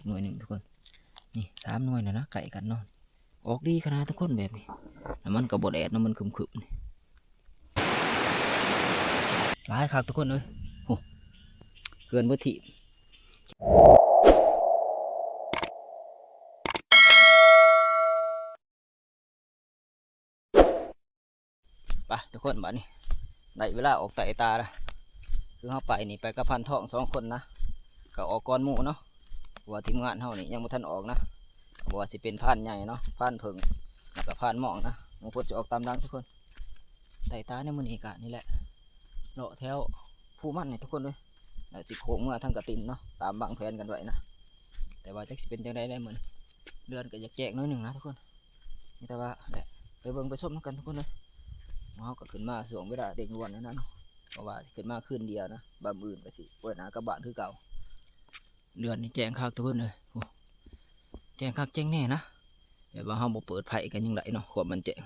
ໜ່ວຍໜຶ່ງທຸກຄົນ ນີ້ສາມໜ່ວຍແລ້ວນະ ໃກ້ກັນເນາະ ອອກດີຂະໜາດທຸກຄົນແບບນີ້ ແລ້ວມັນກໍບໍ່ແດດເນາະ ມັນຄຶມໆ ນີ້ ຫຼາຍຄັກທຸກຄົນເອີຍ ໂອ້ ເກີນເບິດທີ່. ໄປທຸກຄົນ ບາດນີ້ໄດ້ເວລາອອກໄຕ່ຕາລະ ຄືເຮົາໄປນີ້ໄປກັບພານທອງສອງຄົນນະ ກໍອອກກ່ອນໝູ່ເນາະ ເພາະວ່າທີມງານເຮົານີ້ຍັງບໍ່ທັນອອກນະ ບໍ່ວ່າຊິເປັນພານໃຫຍ່ເນາະ ພານເຜິ້ງ ແລ້ວກໍພານມອງນະ ບາງຄົນຈະອອກຕາມຫຼັງທຸກຄົນ. ໄຕ່ຕາໃນມື້ນີ້ກະນີ້ແຫຼະ ເລາະແຖວພູມັນນີ້ທຸກຄົນເອີຍ ແລ້ວຊິໂຄ້ງເມືອທາງກະຕິນເນາະ ຕາມວາງແຜນກັນໄວ້ນະ ແຕ່ວ່າຈັກຊິເປັນຈັ່ງໃດແຫຼະມື້ນີ້ ເດືອນກໍຢາກແຈ້ງໜ້ອຍໜຶ່ງນະທຸກຄົນ. ມີແຕ່ວ່າແຫຼະ ໄປເບິ່ງໄປຊົມນຳກັນທຸກຄົນເອີຍ ເຮົາກໍຂຶ້ນມາຊ່ວງເວລາເລັ່ງດ່ວນນັ້ນນະເນາະ ເພາະວ່າຂຶ້ນມາຄືນດຽວນະ ບາດມື້ອື່ນກໍຊິເປີດໜ້າກັບບ້ານຄືເກົ່າ. ເດືອນນີ້ແຈ້ງຄັກທຸກຄົນເອີຍ ໂອ້ ແຈ້ງຄັກແຈ້ງແນ່ນະ ແບບວ່າເຮົາບໍ່ເປີດໄຟກໍຍັງໄດ້ເນາະ ຄວາມມັນແຈ້ງ.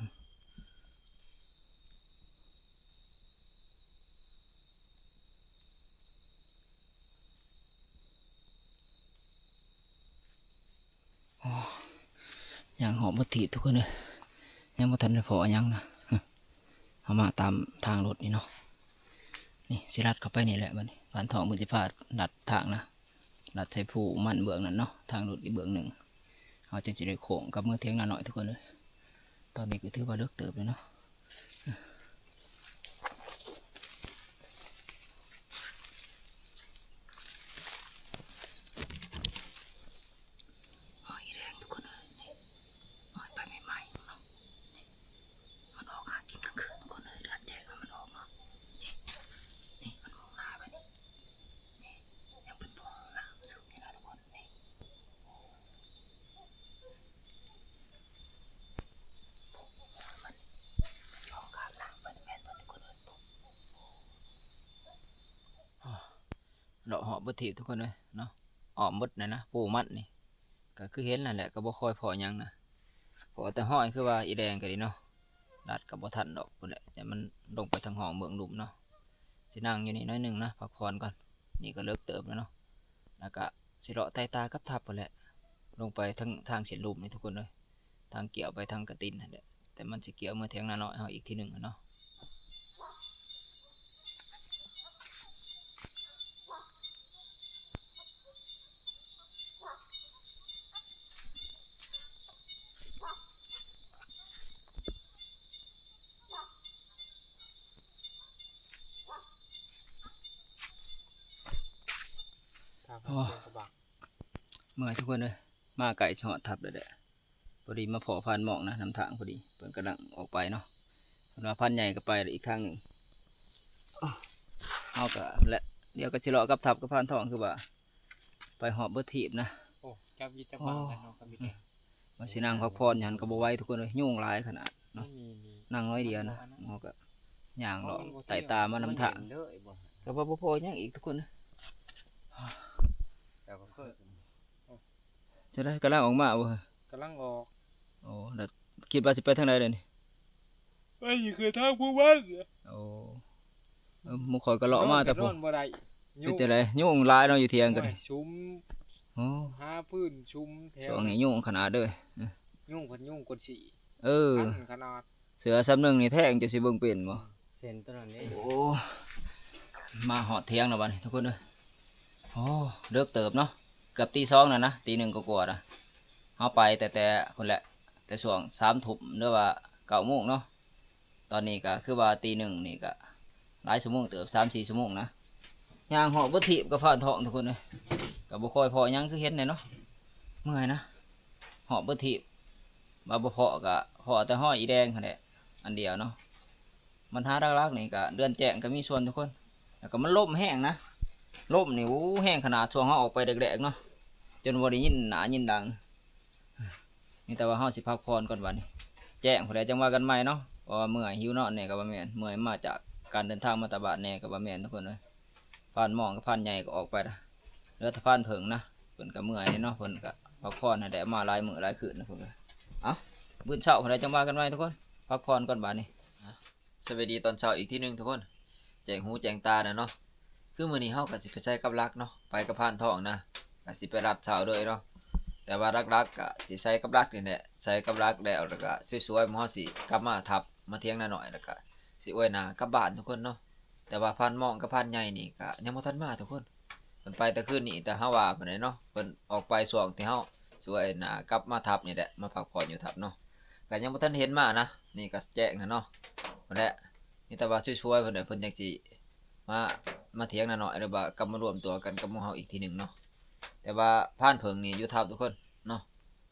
ໂອ້ ຍ່າງຮອບບໍ່ຖີບທຸກຄົນເອີຍ ຍັງບໍ່ທັນໄດ້ພໍຫຍັງນະ ເຮົາມາຕາມທາງລົດນີ້ເນາະ ນີ້ຊິລັດເຂົ້າໄປນີ້ແຫຼະ ບາດນີ້ພານທອງເພິ່ນຊິພາລັດທາງນະ ລັດໃສ່ພູມັນເບື້ອງນັ້ນເນາະ ທາງລົດອີກເບື້ອງໜຶ່ງ ເຮົາຈຶ່ງຊິໄດ້ໂຄ້ງກັບເມືອຖຽງນານ້ອຍທຸກຄົນເອີຍ. ຕອນນີ້ກໍຖືວ່າເລິກເຕີບແລ້ວເນາະ ຫອຍແດງທຸກຄົນເອີຍ ນີ້ ຫອຍໄປໃໝ່ໆເນາະ ນີ້ ມັນອອກຫາກິນກາງຄືນທຸກຄົນເອີຍ ເດືອນແຈ້ງແລ້ວມັນອອກເນາະ ນີ້ ນີ້ມັນມຸງໜ້າໄປນີ້ ນີ້ ຍັງເປັນພອງນ້ຳຊຸມຢູ່ນະທຸກຄົນ ນີ້ ເລາະຮອບເບິດທີບທຸກຄົນເອີຍເນາະ ອ້ອມເບິດນັ້ນນະ ພູມັນນີ້ ກໍຄືເຫັນນັ້ນແຫຼະ ກໍບໍ່ຄ່ອຍພໍຫຍັງນະ ພໍແຕ່ຫອຍ ຄືວ່າອີແດງກໍດີເນາະ ລັດກໍບໍ່ທັນດອກ ພຸ້ນແຫຼະ ແຕ່ມັນລົງໄປທາງຫ້ອງເບື້ອງລຸ່ມເນາະ ຊິນັ່ງຢູ່ນີ້ໜ້ອຍໜຶ່ງນະ ພັກຜ່ອນກ່ອນ ນີ້ກໍເລິກເຕີບແລ້ວເນາະ ແລ້ວກະຊິເລາະໄຕ່ຕາກັບທັບພຸ້ນແຫຼະ ລົງໄປທາງ ທາງເສັ້ນລຸ່ມນີ້ທຸກຄົນເອີຍ ທາງກ່ຽວໄປທາງກະຕິນຫັ້ນແຫຼະ ແຕ່ມັນຊິກ່ຽວເມືອຖຽງນານ້ອຍເຮົາອີກທີໜຶ່ງຫັ້ນເນາະ. ໂອ້ ເມື່ອຍທຸກຄົນເອີຍ ມາໃກ້ຊິຮອດທັບແລ້ວແຫຼະ ພໍດີມາພໍ້ພານມອງນະ ນຳທາງພໍດີ ເພິ່ນກຳລັງອອກໄປເນາະ ເພິ່ນວ່າພານໃຫຍ່ກໍໄປແລ້ວອີກທາງໜຶ່ງ ເຮົາກໍແຫຼະ ດຽວກໍຊິເລາະກັບທັບກັບພານທອງ ຄືວ່າໄປຮອບເບິດທີບນະ ໂອ້ ຈັບຢູ່ຈັບວາງກັນເນາະ ກໍມີແຕ່ ວ່າຊິນັ່ງພັກຜ່ອນຢູ່ຫັ້ນກໍບໍ່ໄຫວທຸກຄົນເອີຍ ຍຸງຫຼາຍຂະໜາດເນາະ ນັ່ງໜ້ອຍດຽວນະ ເຮົາກໍຍ່າງເລາະໄຕ່ຕາມານຳທາງ ກໍວ່າບໍ່ພໍຫຍັງອີກທຸກຄົນເອີຍ ຈັ່ງໃດ ກຳລັງອອກມາບໍ່? ກຳລັງອອກ ໂອ້ ແລ້ວຄິດວ່າຊິໄປທາງໃດແລ້ວນີ້? ໄປຄືທາງພູມັນ ໂອ້ ເອີ ໝູ່ຂ້ອຍກໍເລາະມາແຕ່ພຸ້ນ ນອນບໍ່ໄດ້ ເປັນຈັ່ງໃດ? ຍຸງຫຼາຍເນາະ ຢູ່ຖຽງກໍໄດ້ ໂອ້ ຫາຟືນຊຸມແຖວ ຊ່ວງນີ້ຍຸງຂະໜາດເດີ ຍຸງພັນຍຸງກົ້ນສີ ເອີ ຄັນຂະໜາດ ເສື້ອສ່ຳໜຶ່ງນີ້ແທງ ເຈົ້າຊິເບິ່ງເປັນບໍ່? ເສັ້ນຕົວນັ້ນເດ້ ໂອ້ ມາຮອດຖຽງແລ້ວບັດນີ້ທຸກຄົນເອີຍ ໂອ້ ເລິກເຕີບເນາະ ເກືອບຕີສອງແລ້ວນະ ຕີໜຶ່ງກວ່າໆນະ ເຮົາໄປແຕ່ ແຕ່ພຸ້ນແຫຼະ ແຕ່ຊ່ວງສາມທຸ່ມ ຫຼືວ່າເກົ້າໂມງເນາະ ຕອນນີ້ກໍຄືວ່າຕີໜຶ່ງນີ້ກໍຫຼາຍຊົ່ວໂມງເຕີບ ສາມສີ່ຊົ່ວໂມງນະ ຍ່າງຮອບເບິດທີບກັບພານທອງທຸກຄົນເອີຍ ກໍບໍ່ຄ່ອຍພໍຫຍັງ ຄືເຫັນແຫຼະເນາະ ເມື່ອຍນະ ຮອບເບິດທີບ ວ່າບໍ່ພໍກໍພໍແຕ່ຮອຍອີແດງຫັ້ນແຫຼະ ອັນດຽວເນາະ ບັນຫາຫຼັກໆນີ້ກໍເດືອນແຈ້ງກໍມີສ່ວນທຸກຄົນ ແລ້ວກໍມັນລົມແຮງນະ ລົມນີ້ ໂອ້ ແຮງຂະໜາດ ຊ່ວງເຮົາອອກໄປແດກໆເນາະ ຈົນບໍ່ໄດ້ຍິນໜ້າຍິນຫຼັງ ມີແຕ່ວ່າເຮົາຊິພັກຜ່ອນກ່ອນບັດນີ້ ແຈ້ງພຸ້ນແຫຼະ ຈັ່ງວ່າກັນໃໝ່ເນາະ ເພາະວ່າເມື່ອຍ ຫິວນອນແດ່ກໍບໍ່ແມ່ນ ເມື່ອຍມາຈາກການເດີນທາງມາແຕ່ບ້ານແດ່ກໍບໍ່ແມ່ນທຸກຄົນເອີຍ ພານມອງກັບພານໃຫຍ່ກໍອອກໄປລະ ເຫຼືອແຕ່ພານເຜິ້ງນະ ເພິ່ນກໍເມື່ອຍເນາະ ເພິ່ນກໍພັກຜ່ອນຫັ້ນແຫຼະ ມາຫຼາຍມື້ຫຼາຍຄືນນະເພິ່ນ ເອົ້າ ມື້ເຊົ້າພຸ້ນແຫຼະ ຈັ່ງວ່າກັນໃໝ່ທຸກຄົນ ພັກຜ່ອນກ່ອນບາດນີ້. ສະບາຍດີຕອນເຊົ້າອີກທີໜຶ່ງທຸກຄົນ ແຈ້ງຫູແຈ້ງຕານະເນາະ ຄືມື້ນີ້ເຮົາກໍຊິໄປໃສ່ກັບຫຼັກເນາະ ໄປກັບພານທອງນະ ກໍຊິໄປລັດເຊົ້າເດີເນາະ ຕ່ວ່າຫຼັກໆກະຊິໃສ່ກັບຫຼັກນີ້ແຫຼະ ໃສ່ກັບຫຼັກແລ້ວ ແລ້ວກະສວຍໆ ໝູ່ເຮົາຊິກັບມາທັບ ມາຖຽງນານ້ອຍ ແລ້ວກະຊິອວຍໜ້າກັບບ້ານທຸກຄົນເນາະ. ແຕ່ວ່າພານມອງກັບພານໃຫຍ່ນີ້ກະຍັງບໍ່ທັນມາທຸກຄົນ ເພິ່ນໄປແຕ່ຄືນນີ້ ແຕ່ເຮົາວ່າພຸ້ນແຫຼະເນາະ ເພິ່ນອອກໄປຊ່ວງທີ່ເຮົາສວຍໜ້າກັບມາທັບນີ້ແຫຼະ ມາພັກຜ່ອນຢູ່ທັບເນາະ ກະຍັງບໍ່ທັນເຫັນມານະ. ນີ້ກະແຈ້ງແລ້ວເນາະ ພຸ້ນແຫຼະ ມີແຕ່ວ່າສວຍໆ ເພິ່ນ ເພິ່ນຈັ່ງຊິມາ ມາຖຽງນານ້ອຍ ຫຼືວ່າກັບມາລວມຕົວກັນກັບໝູ່ເຮົາອີກທີໜຶ່ງເນາະ. ແຕ່ວ່າພານເຜິ້ງນີ້ຢູ່ທັບທຸກຄົນເນາະ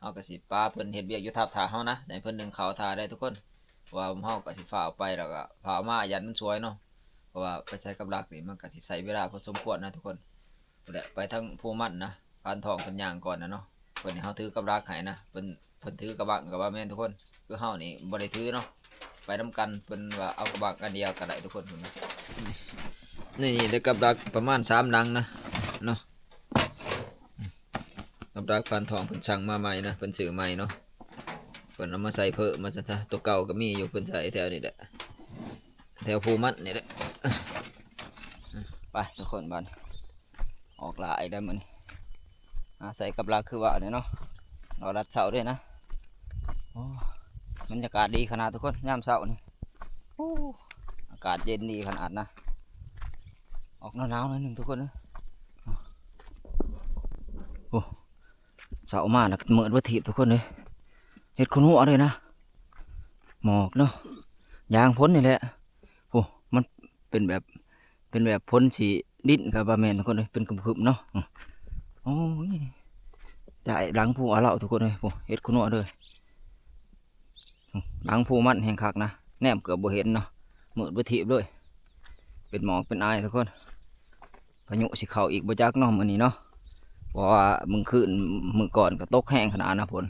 ເຮົາກະຊິປາເພິ່ນເຮັດວຽກຢູ່ທັບຖ້າເຮົານະ ໃຫ້ເພິ່ນໜຶ້ງເຂົ້າຖ້າໄດ້ທຸກຄົນ ເພາະວ່າເຮົາກະຊິຟ້າວໄປ ແລ້ວກະຟ້າວມາ ຢ້ານມັນສວຍເນາະ ເພາະວ່າໄປໃສ່ກັບຫຼັກນີ້ ມັນກະຊິໃຊ້ເວລາພໍສົມຄວນນະທຸກຄົນ. ພຸ້ນແຫຼະ ໄປທາງພູມັນນະ ພານທອງເພິ່ນຍ່າງກ່ອນນະເນາະ ເພິ່ນໃຫ້ເຮົາຖືກັບຫຼັກໃຫ້ນະ ເພິ່ນ ເພິ່ນຖືກະບັ້ງກະວ່າແມ່ນທຸກຄົນ ຄືເຮົານີ້ບໍ່ໄດ້ຖືເນາະ ໄປນຳກັນ ເພິ່ນວ່າເອົາກະບັ້ງອັນດຽວກະໄດ້ທຸກຄົນພຸ້ນນະ. ນີ້ໄດ້ກັບຫຼັກປະມານສາມຫຼັງນະເນາະ ກັບຫຼັກພານທອງເພິ່ນສັ່ງມາໃໝ່ນະ ເພິ່ນຊື້ໃໝ່ເນາະ ເພິ່ນເອົາມາໃສ່ເພີ່ມວ່າຊັ້ນຊະ ໂຕເກົ່າກະມີຢູ່ ເພິ່ນໃສ່ແຖວນີ້ແຫຼະ ແຖວພູມັນນີ້ແຫຼະ. ໄປທຸກຄົນ ບາດນີ້ອອກຫຼາອີກແລ້ວມື້ນີ້ ອາ ໃສ່ກັບຫຼັກຄືວ່ານີ້ເນາະ ລໍລັດເຊົ້າເດ້ນະ. ໂອ້ ບັນຍາກາດດີຂະໜາດທຸກຄົນ ຍາມເຊົ້ານີ້ ໂອ້ ອາກາດເຢັນດີຂະໜາດນະ ອອກໜາວໆໜ້ອຍໜຶ່ງທຸກຄົນເອີຍ. ໂອ້ ເຊົ້າມາລະມືດເບິດທີບທຸກຄົນເອີຍ ເຮັດຄົນຫົວເລີຍນະ ໝອກເນາະ ຢາງຝົນນີ້ແຫຼະ. ໂອ້ ມັນເປັນແບບ ເປັນແບບຝົນຊິລິນກະບໍ່ແມ່ນທຸກຄົນເອີຍ ເປັນຄຶ້ມໆເນາະ. ໂອ້ຍ ຈາຍຫຼັງພູອາເລົາະທຸກຄົນເອີຍ ໂອ້ ເຮັດຄົນຫົວເລີຍ ຫຼັງພູມັນແຮງຄັກນະ ແນມເກືອບບໍ່ເຫັນເນາະ ມືດເບິດທີບເລີຍ ເປັນໝອກເປັນອາຍທຸກຄົນ. ພາຍຸຊິເຂົ້າອີກບໍ່ຈັກເນາະມື້ນີ້ເນາະ ເພາະວ່າມື້ຄືນ ມື້ກ່ອນກະຕົກແຮງຂະໜາດນະຝົນ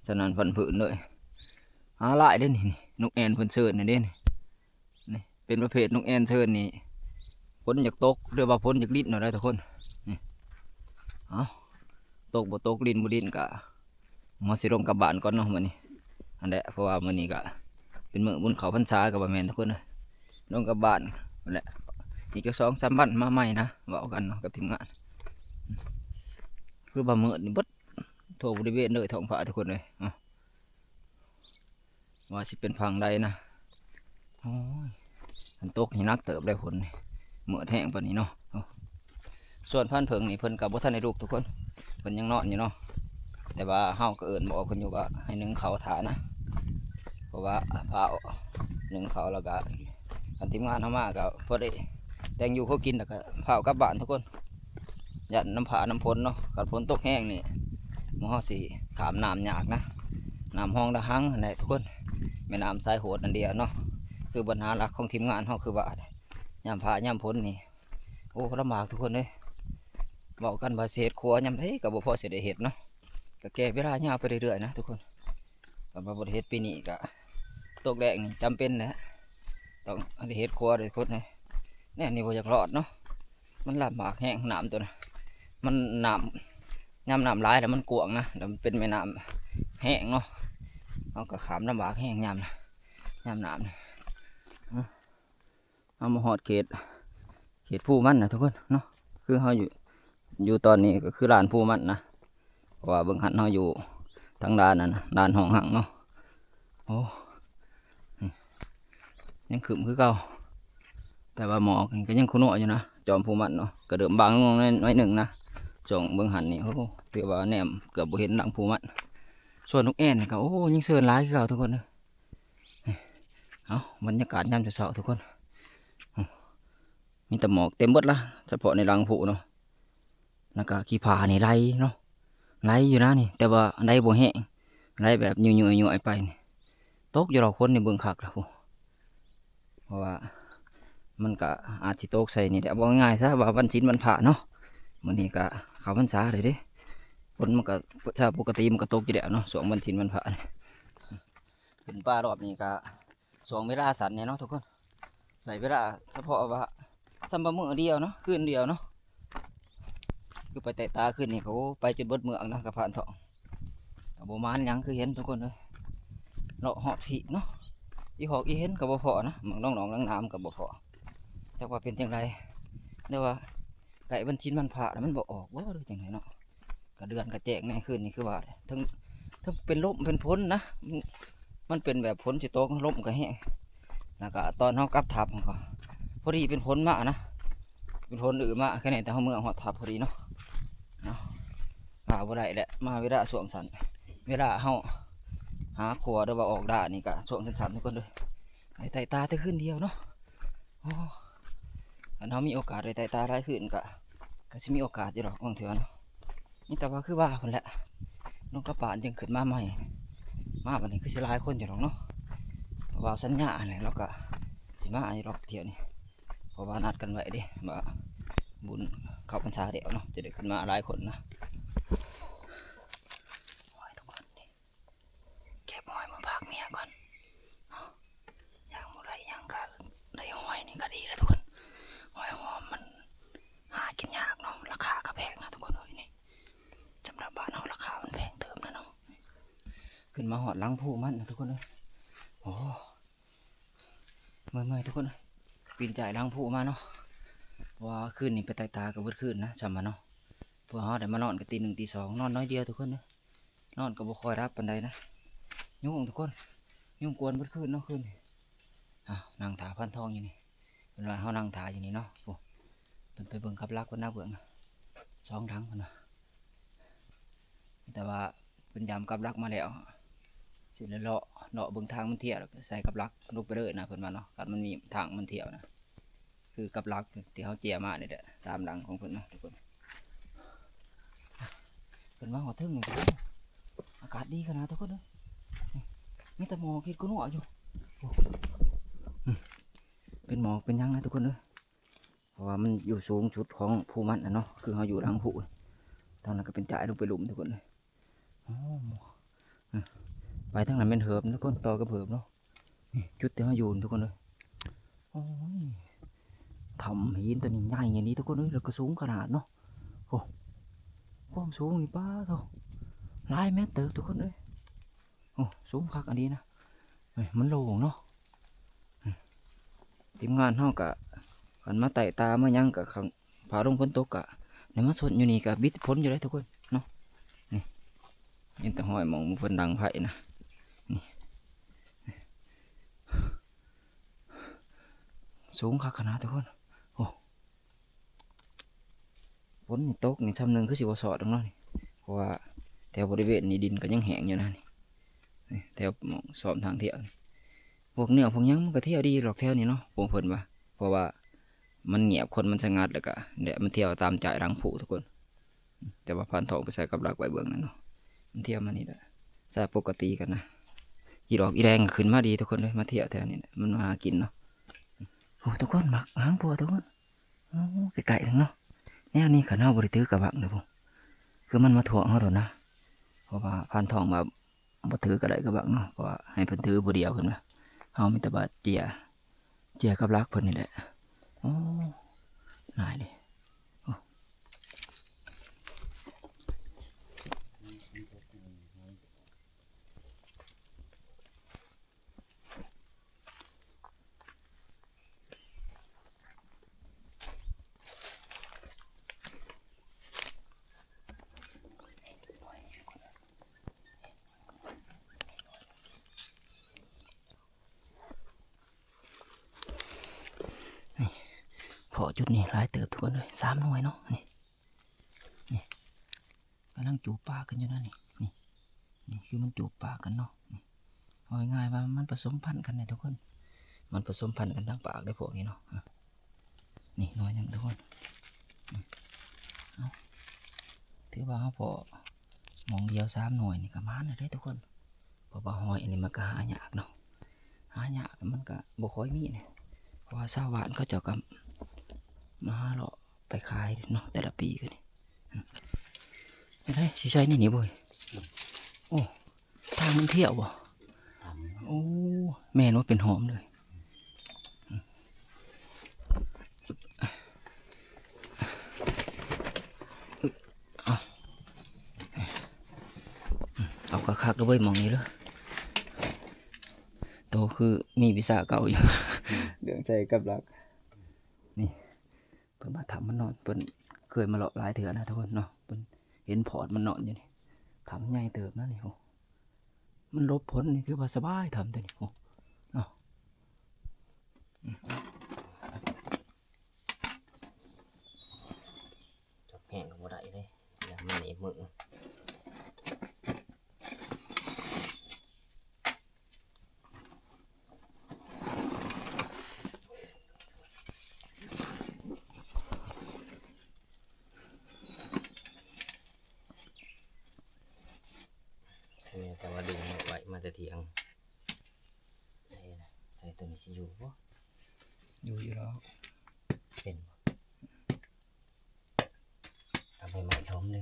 ສະໜັ່ນຫວັ່ນຜື່ນເລີຍ. ຫາຫຼາຍເດ້ນີ້ ນົກແອ່ນເພິ່ນເຊີນນີ້ເດ້ນີ້ ນີ້ເປັນປະເພດນົກແອ່ນເຊີນນີ້ ຝົນຢາກຕົກ ຫຼືວ່າຝົນຢາກລິນເນາະໄດ໋ທຸກຄົນ. ນີ້ ເອົາ ຕົກບໍ່ຕົກ ລິນບໍ່ລິນກະ ເຮົາຊິລົງກັບບ້ານກ່ອນເນາະມື້ນີ້ ຫັ້ນແຫຼະ ເພາະວ່າມື້ນີ້ກະເປັນມື້ບຸນເຂົ້າພັນສາກະບໍ່ແມ່ນທຸກຄົນເອີຍ ລົງກັບບ້ານຫັ້ນແຫຼະ ອີກຈັກສອງສາມວັນມາໃໝ່ນະ ເວົ້າກັນເນາະກັບທີມງານ. ຄືວ່າມືດນີ້ເບິດທົ່ວບໍລິເວນເລີຍທ້ອງຟ້າທຸກຄົນເອີຍ ເອົາ ວ່າຊິເປັນຝັ່ງໃດນະ. ໂອ້ຍ ຄັນຕົກນີ້ໜັກເຕີບເດ້ຝົນນີ້ ມືດແຮງປານນີ້ເນາະ. ໂອ້ ສ່ວນພານເຜິ້ງນີ້ເພິ່ນກະບໍ່ທັນໄດ້ລຸກທຸກຄົນ ເພິ່ນຍັງນອນຢູ່ເນາະ ແຕ່ວ່າເຮົາກະເອີ້ນບອກເພິ່ນຢູ່ວ່າໃຫ້ໜຶ້ງເຂົ້າຖ້ານະ ເພາະວ່າຟ້າວໜຶ້ງເຂົ້າ ແລ້ວກະຄັນທີມງານເຮົາມາກະພໍໄດ້ແຕ່ງຢູ່ພໍກິນ ແລ້ວກະຟ້າວກັບບ້ານທຸກຄົນ. ຢ້ານນຳຟ້ານຳຝົນເນາະ ຄັນຝົນຕົກແຮງນີ້ ໝູ່ເຮົາຊິຂ້າມນ້ຳຍາກນະ ນ້ຳຮອງດະຫັງຫັ້ນແຫຼະທຸກຄົນ ແມ່ນ້ຳສາຍໂຫດອັນດຽວເນາະ. ຄືບັນຫາຫຼັກຂອງທີມງານເຮົາຄືວ່າ ຍາມຟ້າຍາມຝົນນີ້ ໂອ້ ລຳບາກທຸກຄົນເອີຍ ເວົ້າກັນວ່າຊິເຮັດຄົວຍາມໃດກະບໍ່ພໍຊິໄດ້ເຮັດເນາະ ກະແກ່ເວລາຍາວໄປເລື້ອຍໆນະທຸກຄົນ. ຄັນວ່າບໍ່ໄດ້ເຮັດປີນີ້ກະ ຕົກແລ້ງນີ້ຈຳເປັນແຫຼະ ຕ້ອງໄດ້ເຮັດຄົວເດ້ທຸກຄົນເອີຍ. ແນວນີ້ບໍ່ຢາກລອດເນາະ ມັນລຳບາກແຮງ ນ້ຳໂຕນະ ມັນນ້ຳ ຍາມນ້ຳຫຼາຍແລ້ວມັນກວ້າງນະ ແລ້ວມັນເປັນແມ່ນ້ຳແຮງເນາະ ເຮົາກະຂ້າມລຳບາກແຮງຍາມນະ ຍາມນ້ຳນະ. ເຮົາມາຮອດເຂດ ເຂດພູມັນນະທຸກຄົນເນາະ ຄືເຮົາຢູ່ ຢູ່ຕອນນີ້ກະຄືລານພູມັນນະ ເພາະວ່າເບິ່ງຫັ້ນເຮົາຢູ່ທາງດ້ານນັ້ນນະ ດ້ານຫ້ອງຮັງເນາະ. ໂອ້ ຍັງຄຶ້ມຄືເກົ່າ ແຕ່ວ່າໝອກນີ້ກະຍັງຄຸນ້ວຍຢູ່ນະ ຈອມພູມັນເນາະ ກະເລີ່ມບາງລົງໜ້ອຍໜຶ່ງນະ. ຊ່ວງເບິ່ງຫັ້ນນີ້ ໂອ້ ຖືວ່າແນມເກືອບບໍ່ເຫັນຫຼັງພູມັນ. ສ່ວນນົກແອ່ນນີ້ກະ ໂອ້ ຍັງເຊີນຫຼາຍຄືເກົ່າທຸກຄົນເອີຍ. ເອົາ ບັນຍາກາດຍາມເຊົ້າໆທຸກຄົນ ມີແຕ່ໝອກເຕັມເບິດລະ ສະເພາະໃນຫຼັງພູເນາະ. ແລ້ວກະຂີ້ຜານີ້ໄຫຼເນາະ ໄຫຼຢູ່ນະນີ້ ແຕ່ວ່າໄຫຼບໍ່ແຮງ ໄຫຼແບບຍ້ອຍໆໄປນີ້. ຕົກຢູ່ດອກ ຝົນນີ້ເບິ່ງຄັກລະພຸ້ນ ເພາະວ່າມັນກະອາດຊິຕົກໃສ່ນີ້ແຫຼະ ເວົ້າງ່າຍຊະວ່າວັນສິນວັນພະເນາະ. ມື້ນີ້ກະເຂົ້າພັນສາແລ້ວເດ້ ຝົນມັນກະ ຊາ ປົກກະຕິມັນກະຕົກຢູ່ແລ້ວເນາະ ຊ່ວງວັນສິນວັນພະນີ້. ຂຶ້ນປ່າລອບນີ້ກະ ຊ່ວງເວລາສັ້ນແດ່ເນາະທຸກຄົນ ໃຊ້ເວລາສະເພາະວ່າຊ່ຳວ່າມື້ດຽວເນາະ ຄືນດຽວເນາະ. ຄືໄປແຕະຕາຄືນນີ້ກະ ໂອ້ ໄປຈົນເບິດເມືອງນະ ກະຜ່ານທ້ອງ ກະບໍ່ໝານຫຍັງ ຄືເຫັນທຸກຄົນເອີຍ ເລາະຮອບຖີບເນາະ ອີຫອກອີເຫັນກະບໍ່ພໍນະ ໝາກໜອງໆນາມກະບໍ່ພໍ ຈັກວ່າເປັນຈັ່ງໃດ ຫຼືວ່າໃກ້ວັນສິນວັນພະແລ້ວມັນບໍ່ອອກບໍ່ ຫຼືຈັ່ງໃດເນາະ. ກະເດືອນກະແຈ້ງແດ່ ຄືນນີ້ຄືວ່າ ເທິງ ເທິງເປັນລົມເປັນຝົນນະ ມັນ ມັນເປັນແບບຝົນຊິຕົກ ລົມກະແຮງ ແລ້ວກະຕອນເຮົາກັບທັບຫັ້ນກໍພໍດີເປັນຝົນມານະ ເປັນຝົນອື່ມາ ແຄ່ນີ້ແຕ່ເຮົາເມືອຮອດທັບພໍດີເນາະ ເນາະ ມາບໍ່ໄດ້ແຫຼະ ມາເວລາຊ່ວງສັ້ນ ເວລາເຮົາຫາຂົວ ຫຼືວ່າອອກລ່ານີ້ກະຊ່ວງສັ້ນໆ ທຸກຄົນເດີ ໄດ້ໄຕ່ຕາແຕ່ຄືນດຽວເນາະ ໂອ້ ຄັນເຮົາມີໂອກາດໄດ້ໄຕ່ຕາຫຼາຍຄືນກະ ກະຊິມີໂອກາດຢູ່ດອກບາງເທື່ອເນາະ ມີແຕ່ວ່າຄືວ່າພຸ້ນແຫຼະ ລົງກັບບ້ານຈຶ່ງຂຶ້ນມາໃໝ່ ມາບັດນີ້ຄືຊິຫຼາຍຄົນຢູ່ດອກເນາະ ບ່າວສັນຍາຫັ້ນແຫຼະ ລາວກະຊິມາຢູ່ດອກທ່ຽວນີ້ ເພາະວ່ານັດກັນໄວ້ເດ້ ວ່າບຸນເຂົ້າພັນສາແລ້ວເນາະ ຈະໄດ້ຂຶ້ນມາຫຼາຍຄົນນະ ໂອ້ຍ ທຸກຄົນ ເກັບຫອຍມາຝາກເມຍກ່ອນເນາະ ຍ່າງບໍ່ໄດ້ຫຍັງກະໄດ້ຫອຍນີ້ກະດີແລ້ວທຸກຄົນ ຫອຍຫອມມັນຫາກິນຍາກເນາະ ລາຄາກະແພງນະທຸກຄົນເອີຍ ນີ້ ສຳລັບບ້ານເຮົາລາຄາມັນແພງເຕີບນະເນາະ ຂຶ້ນມາຮອດຫຼັງພູມັນນະທຸກຄົນເອີຍ ໂອ້ ເມື່ອຍໆ ທຸກຄົນ ປີນຈາຍຫຼັງພູມາເນາະ ເພາະວ່າຄືນນີ້ໄປໄຕ່ຕາກະເບິດຄືນນະ ຊ່ຳວ່າເນາະ ເພາະເຮົາໄດ້ມານອນກະຕີໜຶ່ງຕີສອງ ນອນໜ້ອຍດຽວທຸກຄົນເອີຍ ນອນກໍບໍ່ຄ່ອຍຫຼັບປານໃດນະ ຍຸງທຸກຄົນ ຍຸງກວນເບິດຄືນເນາະຄືນນີ້ ອ້າວ ນັ່ງຖ້າພານທອງຢູ່ນີ້ ເພິ່ນວ່າເຮົານັ່ງຖ້າຢູ່ນີ້ເນາະ ໂອ້ ເພິ່ນໄປເບິ່ງກັບຫຼັກເພິ່ນນະ ເບື້ອງນະ ສອງຫຼັງເພິ່ນວ່າ ແຕ່ວ່າເພິ່ນຢາມກັບຫຼັກມາແລ້ວ ຊິເລາະ ເລາະເບິ່ງທາງມັນທ່ຽວ ແລ້ວກໍໃສ່ກັບຫຼັກລົງໄປເລີຍນະ ເພິ່ນວ່າເນາະ ຄັນມັນມີທາງມັນທ່ຽວນະ ຄືກັບຫຼັກທີ່ເຮົາເຈຍມານີ້ແຫຼະ ສາມຫຼັງຂອງເພິ່ນເນາະທຸກຄົນ ຂຶ້ນມາຮອດເທິງນີ້ ອາກາດດີຂະໜາດທຸກຄົນເອີຍ ນີ້ ມີແຕ່ໝອກເຮັດກຸນົວຢູ່ ໂອ້ ອືມ ເປັນໝອກເປັນຫຍັງນະທຸກຄົນເອີຍ ເພາະວ່າມັນຢູ່ສູງສຸດຂອງພູມັນນະເນາະ ຄືເຮົາຢູ່ຫຼັງພູ ທາງນັ້ນກໍເປັນຈາຍລົງໄປລຸ່ມທຸກຄົນເອີຍ ໂອ້ ອືມ ໄປທາງນັ້ນແມ່ນເຫີບນະທຸກຄົນ ຕໍ່ກັບເຫີບເນາະ ນີ້ຈຸດທີ່ເຮົາຢູ່ນະທຸກຄົນເອີຍ ໂອ້ຍ ຖ້ຳຫີນຕົວນີ້ໃຫຍ່ອີ່ຫຼີທຸກຄົນເອີຍ ແລ້ວກໍສູງຂະໜາດເນາະ ໂອ້ ຄວາມສູງນີ້ປາໂທ້ ຫຼາຍແມັດເຕີບທຸກຄົນເອີຍ ໂອ້ ສູງຄັກອີ່ຫຼີນະ ເອີຍ ມັນໂລ່ງເນາະ ອືມ ທີມງານເຮົາກະ ຄັນມາໄຕ່ຕາມາຫຍັງກະ ຄັນຟ້າລົງຝົນຕົກກະ ໄດ້ມາຊົນຢູ່ນີ້ກະບິດຝົນຢູ່ເດ້ທຸກຄົນເນາະ ນີ້ ເຫັນແຕ່ຮອຍໝ່ອງເພິ່ນດັງໄຟນະ ນີ້ ສູງຄັກຂະໜາດທຸກຄົນ ໂອ້ ຝົນນີ້ຕົກນີ້ຊ່ຳໜຶ່ງຄືຊິບໍ່ຊອດດອກເນາະນີ້ ເພາະວ່າແຖວບໍລິເວນນີ້ດິນກໍຍັງແຫ້ງຢູ່ນະນີ້ ນີ້ແຖວໝ່ອງຊ້ອມທາງທ່ຽວນີ້ ພວກເໜືອພວກຫຍັງມັນກໍທ່ຽວດີດອກແຖວນີ້ເນາະ ພວກເພິ່ນວ່າ ເພາະວ່າມັນງຽບ ຄົນມັນສະຫງັດ ແລ້ວກໍແຫຼະ ມັນທ່ຽວຕາມຈາຍຫຼັງພູທຸກຄົນ ແຕ່ວ່າພານທອງໄປໃສ່ກັບຫຼັກໄວ້ເບື້ອງນັ້ນເນາະ ມັນທ່ຽວມານີ້ແຫຼະ ສາຍປົກກະຕິກັນນະ ອີດອກອີແດງກໍຂຶ້ນມາດີທຸກຄົນເອີຍ ມາທ່ຽວແຖວນີ້ແຫຼະ ມັນມາຫາກິນເນາະ ໂອ້ ທຸກຄົນ ໝາກຫາງບົວທຸກຄົນ ໂອ້ ໃກ້ໆ ໜຶ່ງເນາະ ແນວນີ້ຄັນເຮົາບໍ່ໄດ້ຖືກະບັງເດີ ຄືມັນມາທວງເຮົາໂລດນະ ເພາະວ່າພານທອງວ່າບໍ່ຖືກະໄດ້ກະບັງເນາະ ເພາະວ່າໃຫ້ເພິ່ນຖືຜູ້ດຽວ ເພິ່ນວ່າ ເຮົາມີແຕ່ບາດເຈຍ ເຈຍກັບຫຼັກເພິ່ນນີ້ແຫຼະ ໂອ້ ຫຼາຍເດ້ ໂອ້ ນີ້ ພໍຈຸດນີ້ຫຼາຍເຕີບທຸກຄົນເອີຍ ສາມໜ່ວຍເນາະ ນີ້ ນີ້ ກຳລັງຈູບປາກກັນຢູ່ນະນີ້ ນີ້ ນີ້ຄືມັນຈູບປາກກັນເນາະ ນີ້ ເວົ້າງ່າຍໆວ່າມັນປະສົມພັນກັນແຫຼະທຸກຄົນ ມັນປະສົມພັນກັນທາງປາກເດ້ພວກນີ້ເນາະ ນີ້ໜ່ວຍໜຶ່ງທຸກຄົນ ເອົ້າ ຖືວ່າເຮົາພໍ້ໝ່ອງດຽວສາມໜ່ວຍນີ້ກໍໝານແລ້ວເດ້ທຸກຄົນ ເພາະວ່າຫອຍອັນນີ້ມັນກໍຫາຍາກເນາະ ຫາຍາກ ມັນກໍບໍ່ຄ່ອຍມີນະ ເພາະວ່າຊາວບ້ານເຂົາເຈົ້າກໍມາຫາເລາະໄປຂາຍເນາະ ແຕ່ລະປີກໍນີ້ ເຮັດໃດ ຊິໃສ່ໃນນີ້ບໍ່? ໂອ້ ທາງມັນທ່ຽວບໍ່? ໂອ້ ແມ່ນວ່າເປັນຫອມເລີຍ ເອົາ ເອົາຄັກໆເດີເວີຍ ໝ່ອງນີ້ເດີ ໂຕຄືມີວິຊາເກົ່າຢູ່ ເລື່ອງໃສ່ກັບຫຼັກ ນີ້ ເພິ່ນວ່າຖ້າມັນນອນ ເພິ່ນເຄີຍມາເລາະຫຼາຍເທື່ອນະທຸກຄົນເນາະ ເພິ່ນ ເຫັນພອດມັນນອນຢູ່ນີ້ ຖ້ຳໃຫຍ່ເຕີບນະນີ້. ໂອ້ ມັນຫຼົບຝົນນີ້ຖືວ່າສະບາຍ ຖ້ຳຕົວນີ້ ໂອ້ ເນາະ. ຈັບແຫ້ງກໍບໍ່ໄດ້ເດ້ ຢ້ານມັນໜີບມື. ແຕ່ວ່າດຶງໄວ້ມາແຕ່ຖຽງ. ໃສ່ ໃສ່ຕົວນີ້ຊິຢູ່ບໍ່? ຢູ່ ຢູ່ດອກ. ເປັນບໍ່? ເອົາໃບໄມ້ຖົມເດ້.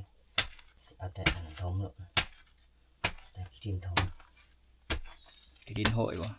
ຊິເອົາແຕ່ອັນນັ້ນຖົມໂລດ ແຕ່ຂີ້ດິນຖົມ. ຂີ້ດິນໂຫຍບໍ່?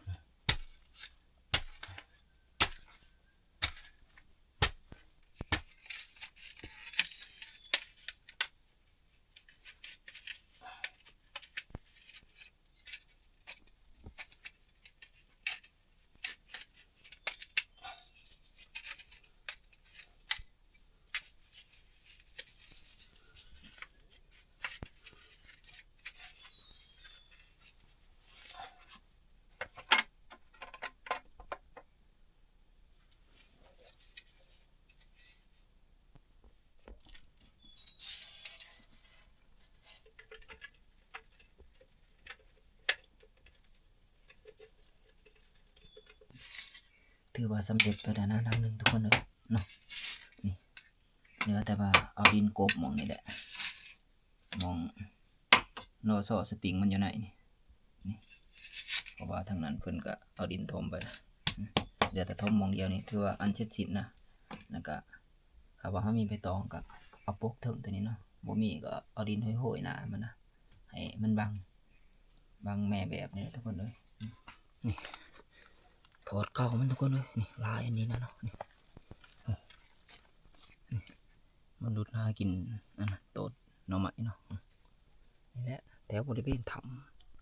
ຖືວ່າສຳເລັດໄປແລ້ວນະ ຫຼັງໜຶ່ງທຸກຄົນເອີຍເນາະ. ນີ້ ເຫຼືອແຕ່ວ່າເອົາດິນກົບໝ່ອງນີ້ແຫຼະ ໝ່ອງລໍ້ຊໍສະປຣິງມັນຢູ່ໃນນີ້ ນີ້ ເພາະວ່າທາງນັ້ນເພິ່ນກະເອົາດິນຖົມໄປລະ ເຫຼືອແຕ່ຖົມໝ່ອງດຽວນີ້ ຖືວ່າອັນເສັດສິ້ນນະ. ແລ້ວກະ ຖ້າວ່າເຮົາມີໃບຕອງກະເອົາປົກເທິງຕົວນີ້ເນາະ ບໍ່ມີກະເອົາດິນໂຮຍໆໜ້າມັນນະ ໃຫ້ມັນບັງ ບັງແມ່ແບບນີ້ແຫຼະທຸກຄົນເອີຍ. ນີ້ ພອດເກົ່າມັນທຸກຄົນເອີຍ ນີ້ ລາຍອັນນີ້ນະເນາະ ນີ້ ນີ້ ມັນຫຼຸດຫາກິນອັນນັ້ນ ໂຕດໜໍ່ໄມ້ເນາະ. ນີ້ແຫຼະ ແຖວບໍລິເວນຖ້ຳ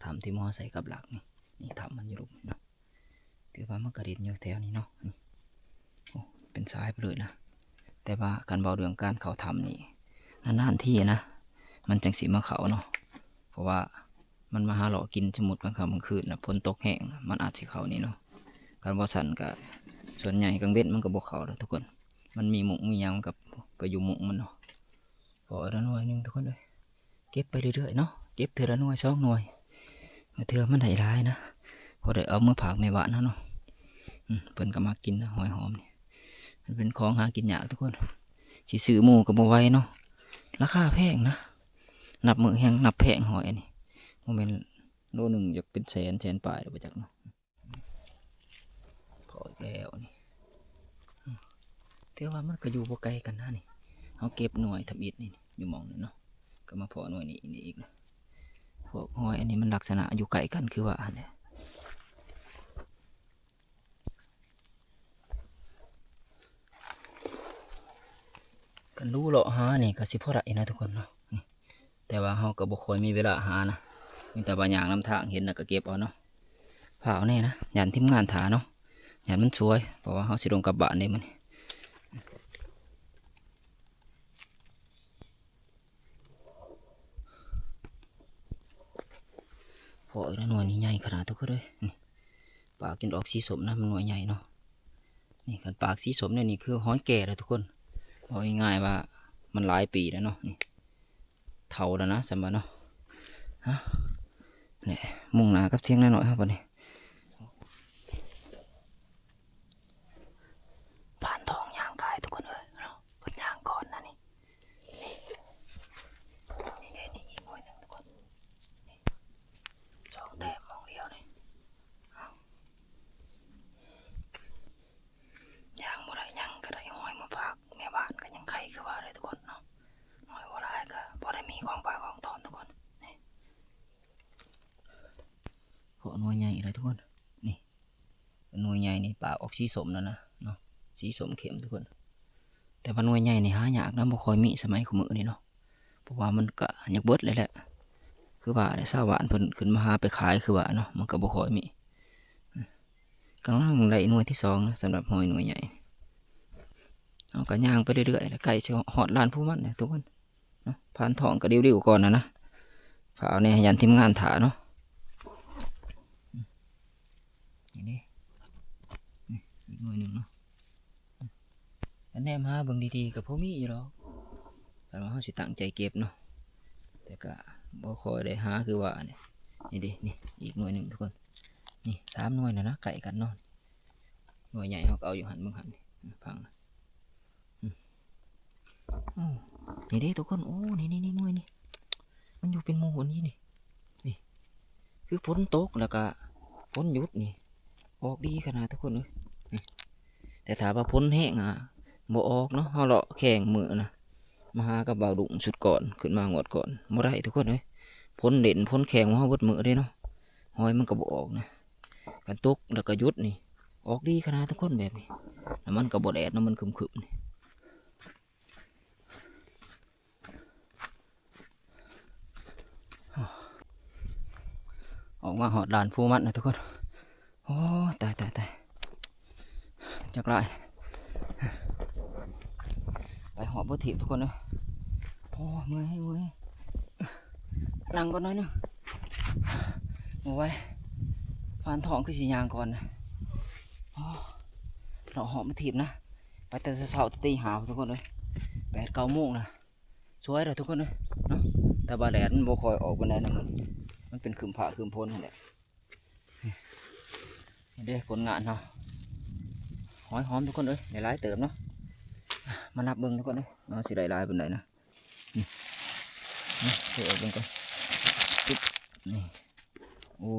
ຖ້ຳທີ່ໝໍໃສ່ກັບຫຼັກນີ້ ນີ້ຖ້ຳມັນຢູ່ລຸ່ມນີ້ເນາະ. ຖືວ່າມັນກະເດັ່ນຢູ່ແຖວນີ້ເນາະ ນີ້ ໂອ້ ເປັນສາຍໄປເລີຍນະ. ແຕ່ວ່າຄັນເວົ້າເລື່ອງການເຂົ້າຖ້ຳນີ້ ນານໆທີນະ ມັນຈັ່ງຊິມາເຂົ້າເນາະ ເພາະວ່າມັນມາຫາເລາະກິນ. ສົມມຸດກາງຄ່ຳກາງຄືນນະ ຝົນຕົກແຮງນະ ມັນອາດຊິເຂົ້ານີ້ເນາະ. ຄັນບໍ່ຊັ້ນກະ ສ່ວນໃຫຍ່ກາງເວັນມັນກໍບໍ່ເຂົ້າດອກທຸກຄົນ ມັນມີມຸກມີຫຍັງ ມັນກໍໄປຢູ່ມຸກມັນເນາະ. ພໍລະໜ່ວຍໜຶ່ງທຸກຄົນເອີຍ ເກັບໄປເລື້ອຍໆເນາະ ເກັບເທື່ອລະໜ່ວຍສອງໜ່ວຍ ບາງເທື່ອມັນໄດ້ຫຼາຍນະ ພໍໄດ້ເອົາມາຝາກແມ່ບ້ານເຮົາເນາະ. ອືມ ເພິ່ນກໍມັກກິນນະ ຫອຍຫອມນີ້ ມັນເປັນຂອງຫາກິນຍາກທຸກຄົນ ຊິຊື້ໝູ່ກໍບໍ່ໄຫວເນາະ ລາຄາແພງນະ ນັບມື້ແຮງນັບແພງ ຫອຍອັນນີ້ ບໍ່ແມ່ນໂລໜຶ່ງຢາກເປັນແສນ ແສນປາຍແລ້ວບໍ່ຈັກເນາະ. ພໍອີກແລ້ວນີ້ ອືມ ຖືວ່າມັນກໍຢູ່ບໍ່ໄກກັນນະນີ້ ເຮົາເກັບໜ່ວຍທຳອິດນີ້ ຢູ່ໝ່ອງນີ້ເນາະ ກໍມາພໍໜ່ວຍນີ້ອີກນະ. ພວກຫອຍອັນນີ້ມັນລັກສະນະຢູ່ໃກ້ກັນຄືວ່າຫັ້ນແຫຼະ. ຄັນຮູ້ເລາະຫານີ້ກໍຊິພໍໄດ້ນະທຸກຄົນເນາະ ແຕ່ວ່າເຮົາກໍບໍ່ຄ່ອຍມີເວລາຫານະ ມີແຕ່ວ່າຍ່າງນຳທາງ ເຫັນແລ້ວກໍເກັບເອົາເນາະ. ຟ້າວແດ່ນະ ຢ້ານທີມງານຖ້າເນາະ ຢ້ານມັນສວຍ ເພາະວ່າເຮົາຊິລົງກັບບ້ານເດ້ມື້ນີ້. ພໍອີກແລ້ວ ໜ່ວຍນີ້ໃຫຍ່ຂະໜາດທຸກຄົນເອີຍ ນີ້ ປາກຈົນອອກສີສົ້ມນະ ມັນໜ່ວຍໃຫຍ່ເນາະ. ນີ້ ຄັນປາກສີສົ້ມແນວນີ້ຄືຫອຍແກ່ແລ້ວທຸກຄົນ ເວົ້າງ່າຍໆວ່າມັນຫຼາຍປີແລ້ວເນາະ ນີ້ ເຖົ້າແລ້ວນະ ສ່ຳວ່າເນາະ. ຮະ ນີ້ ມຸ່ງໜ້າກັບຖຽງນານ້ອຍເຮົາບັດນີ້. ຜ່ານທ້ອງຍ່າງກາຍທຸກຄົນເອີຍເນາະ ເພິ່ນຍ່າງກ່ອນນະນີ້ ນີ້ ນີ້ເດ້ ນີ້ອີກໜ່ວຍໜຶ່ງທຸກຄົນ ນີ້ ສອງແຕ້ມໝ່ອງດຽວນີ້. ເອົ້າ ຍ່າງບໍ່ໄດ້ຫຍັງກໍໄດ້ຫອຍມາຝາກແມ່ບ້ານກໍຍັງໄຄຄືວ່າເດ້ທຸກຄົນເນາະ ຫອຍບໍ່ຫຼາຍກໍພໍໄດ້ມີຂອງຝາກຂອງຕ້ອນທຸກຄົນ ນີ້. ເພາະໜ່ວຍໃຫຍ່ເລີຍທຸກຄົນ ນີ້ ໜ່ວຍໃຫຍ່ນີ້ປາກອອກສີສົ້ມແລ້ວນະເນາະ ສີສົ້ມເຂັ້ມທຸກຄົນ. ແຕ່ວ່າໜ່ວຍໃຫຍ່ນີ້ຫາຍາກນະ ບໍ່ຄ່ອຍມີສະໄໝຄູ່ມື້ນີ້ເນາະ ເພາະວ່າມັນກະຢາກເບິດແລ້ວແຫຼະ ຄືວ່າແຫຼະ ຊາວບ້ານເພິ່ນຂຶ້ນມາຫາໄປຂາຍຄືວ່າເນາະ ມັນກະບໍ່ຄ່ອຍມີ. ກຳລັງໄດ້ໜ່ວຍທີສອງນະ ສຳລັບຫອຍໜ່ວຍໃຫຍ່ ເຮົາກະຍ່າງໄປເລື້ອຍໆ ແລ້ວໃກ້ຊິຮອດລານພູມັນແລ້ວທຸກຄົນ. ເນາະ ຜ່ານທ້ອງກໍດິວໆກ່ອນນະນະ ຝາກແດ່ ຢ້ານທີມງານຖ້າເນາະ. ນີ້ເດ້ ນີ້ອີກໜ່ວຍໜຶ່ງເນາະ. ຄັນແນມຫາເບິ່ງດີໆກໍພໍມີຢູ່ດອກ ຄັນວ່າເຮົາຊິຕັ້ງໃຈເກັບເນາະ ແຕ່ກໍບໍ່ຄ່ອຍໄດ້ຫາຄືວ່ານີ້. ນີ້ເດ້ ນີ້ອີກໜ່ວຍໜຶ່ງທຸກຄົນ ນີ້ສາມໜ່ວຍແລ້ວນະ ໃກ້ກັນເນາະ. ໜ່ວຍໃຫຍ່ເຮົາກໍເອົາຢູ່ຫັ້ນ ເບິ່ງຫັ້ນນີ້ ພັງນະ. ອືມ ໂອ້ ນີ້ເດ້ທຸກຄົນ ໂອ້ ນີ້ໆໆ ໜ່ວຍນີ້ ມັນຢູ່ເປັນໝູ່ອັນນີ້ນີ້ ນີ້ ຄືຝົນຕົກແລ້ວກະຝົນຢຸດນີ້ ອອກດີຂະໜາດທຸກຄົນເອີຍ ນີ້. ແຕ່ຖ້າວ່າຝົນແຮງອະ ບໍ່ອອກເນາະ. ເຮົາເລາະແຂ່ງມື້ນະ ມາຫາກັບບ່າວດຸ່ງຊຸດກ່ອນ ຂຶ້ນມາງວດກ່ອນ ບໍ່ໄດ້ທຸກຄົນເອີຍ ຝົນເຫຼັ້ນຝົນແຂ່ງເຮົາເບິດມື້ເດ້ເນາະ. ຫອຍມັນກໍບໍ່ອອກນະ ຄັນຕົກແລ້ວກໍຢຸດນີ້ ອອກດີຂະໜາດທຸກຄົນແບບນີ້. ແລ້ວມັນກໍບໍ່ແດດເນາະ ມັນຄຶມໆນີ້. ອອກມາຮອດລານພູມັນນະທຸກຄົນ. ໂອ້ ຕາຍໆໆ ຈັກຫຼາຍ ໄປຮອດບໍ່ຖີບທຸກຄົນເອີຍ. ໂອ້ ເມື່ອຍ ເມື່ອຍ ນັ່ງກ່ອນໜ້ອຍໜຶ່ງ ບໍ່ໄຫວ ຜ່ານທ້ອງຄືຊິຍ່າງກ່ອນ. ໂອ້ ເລາະຮອບມາຖີບນະ ໄປແຕ່ເຊົ້າໆ ແຕ່ຕີຫ້າ ທຸກຄົນເອີຍ ແປດເກົ້າໂມງນະ. ສວຍແລ້ວທຸກຄົນເອີຍເນາະ ແຕ່ວ່າແດດມັນບໍ່ຄ່ອຍອອກປານໃດນະ ມັນ ມັນເປັນຄຶມຟ້າຄຶມຝົນຫັ້ນແຫຼະ. ນີ້ເດ້ຜົນງານເຮົາ ຫອຍຫອມທຸກຄົນເອີຍ ໄດ້ຫຼາຍເຕີບເນາະ. ມານັບເບິ່ງທຸກຄົນເອີຍ ເຮົາຊິໄດ້ຫຼາຍປານໃດນະ. ນີ້ ນີ້ ເອົາເບິ່ງກ່ອນ ປຶບ ນີ້ ໂອ້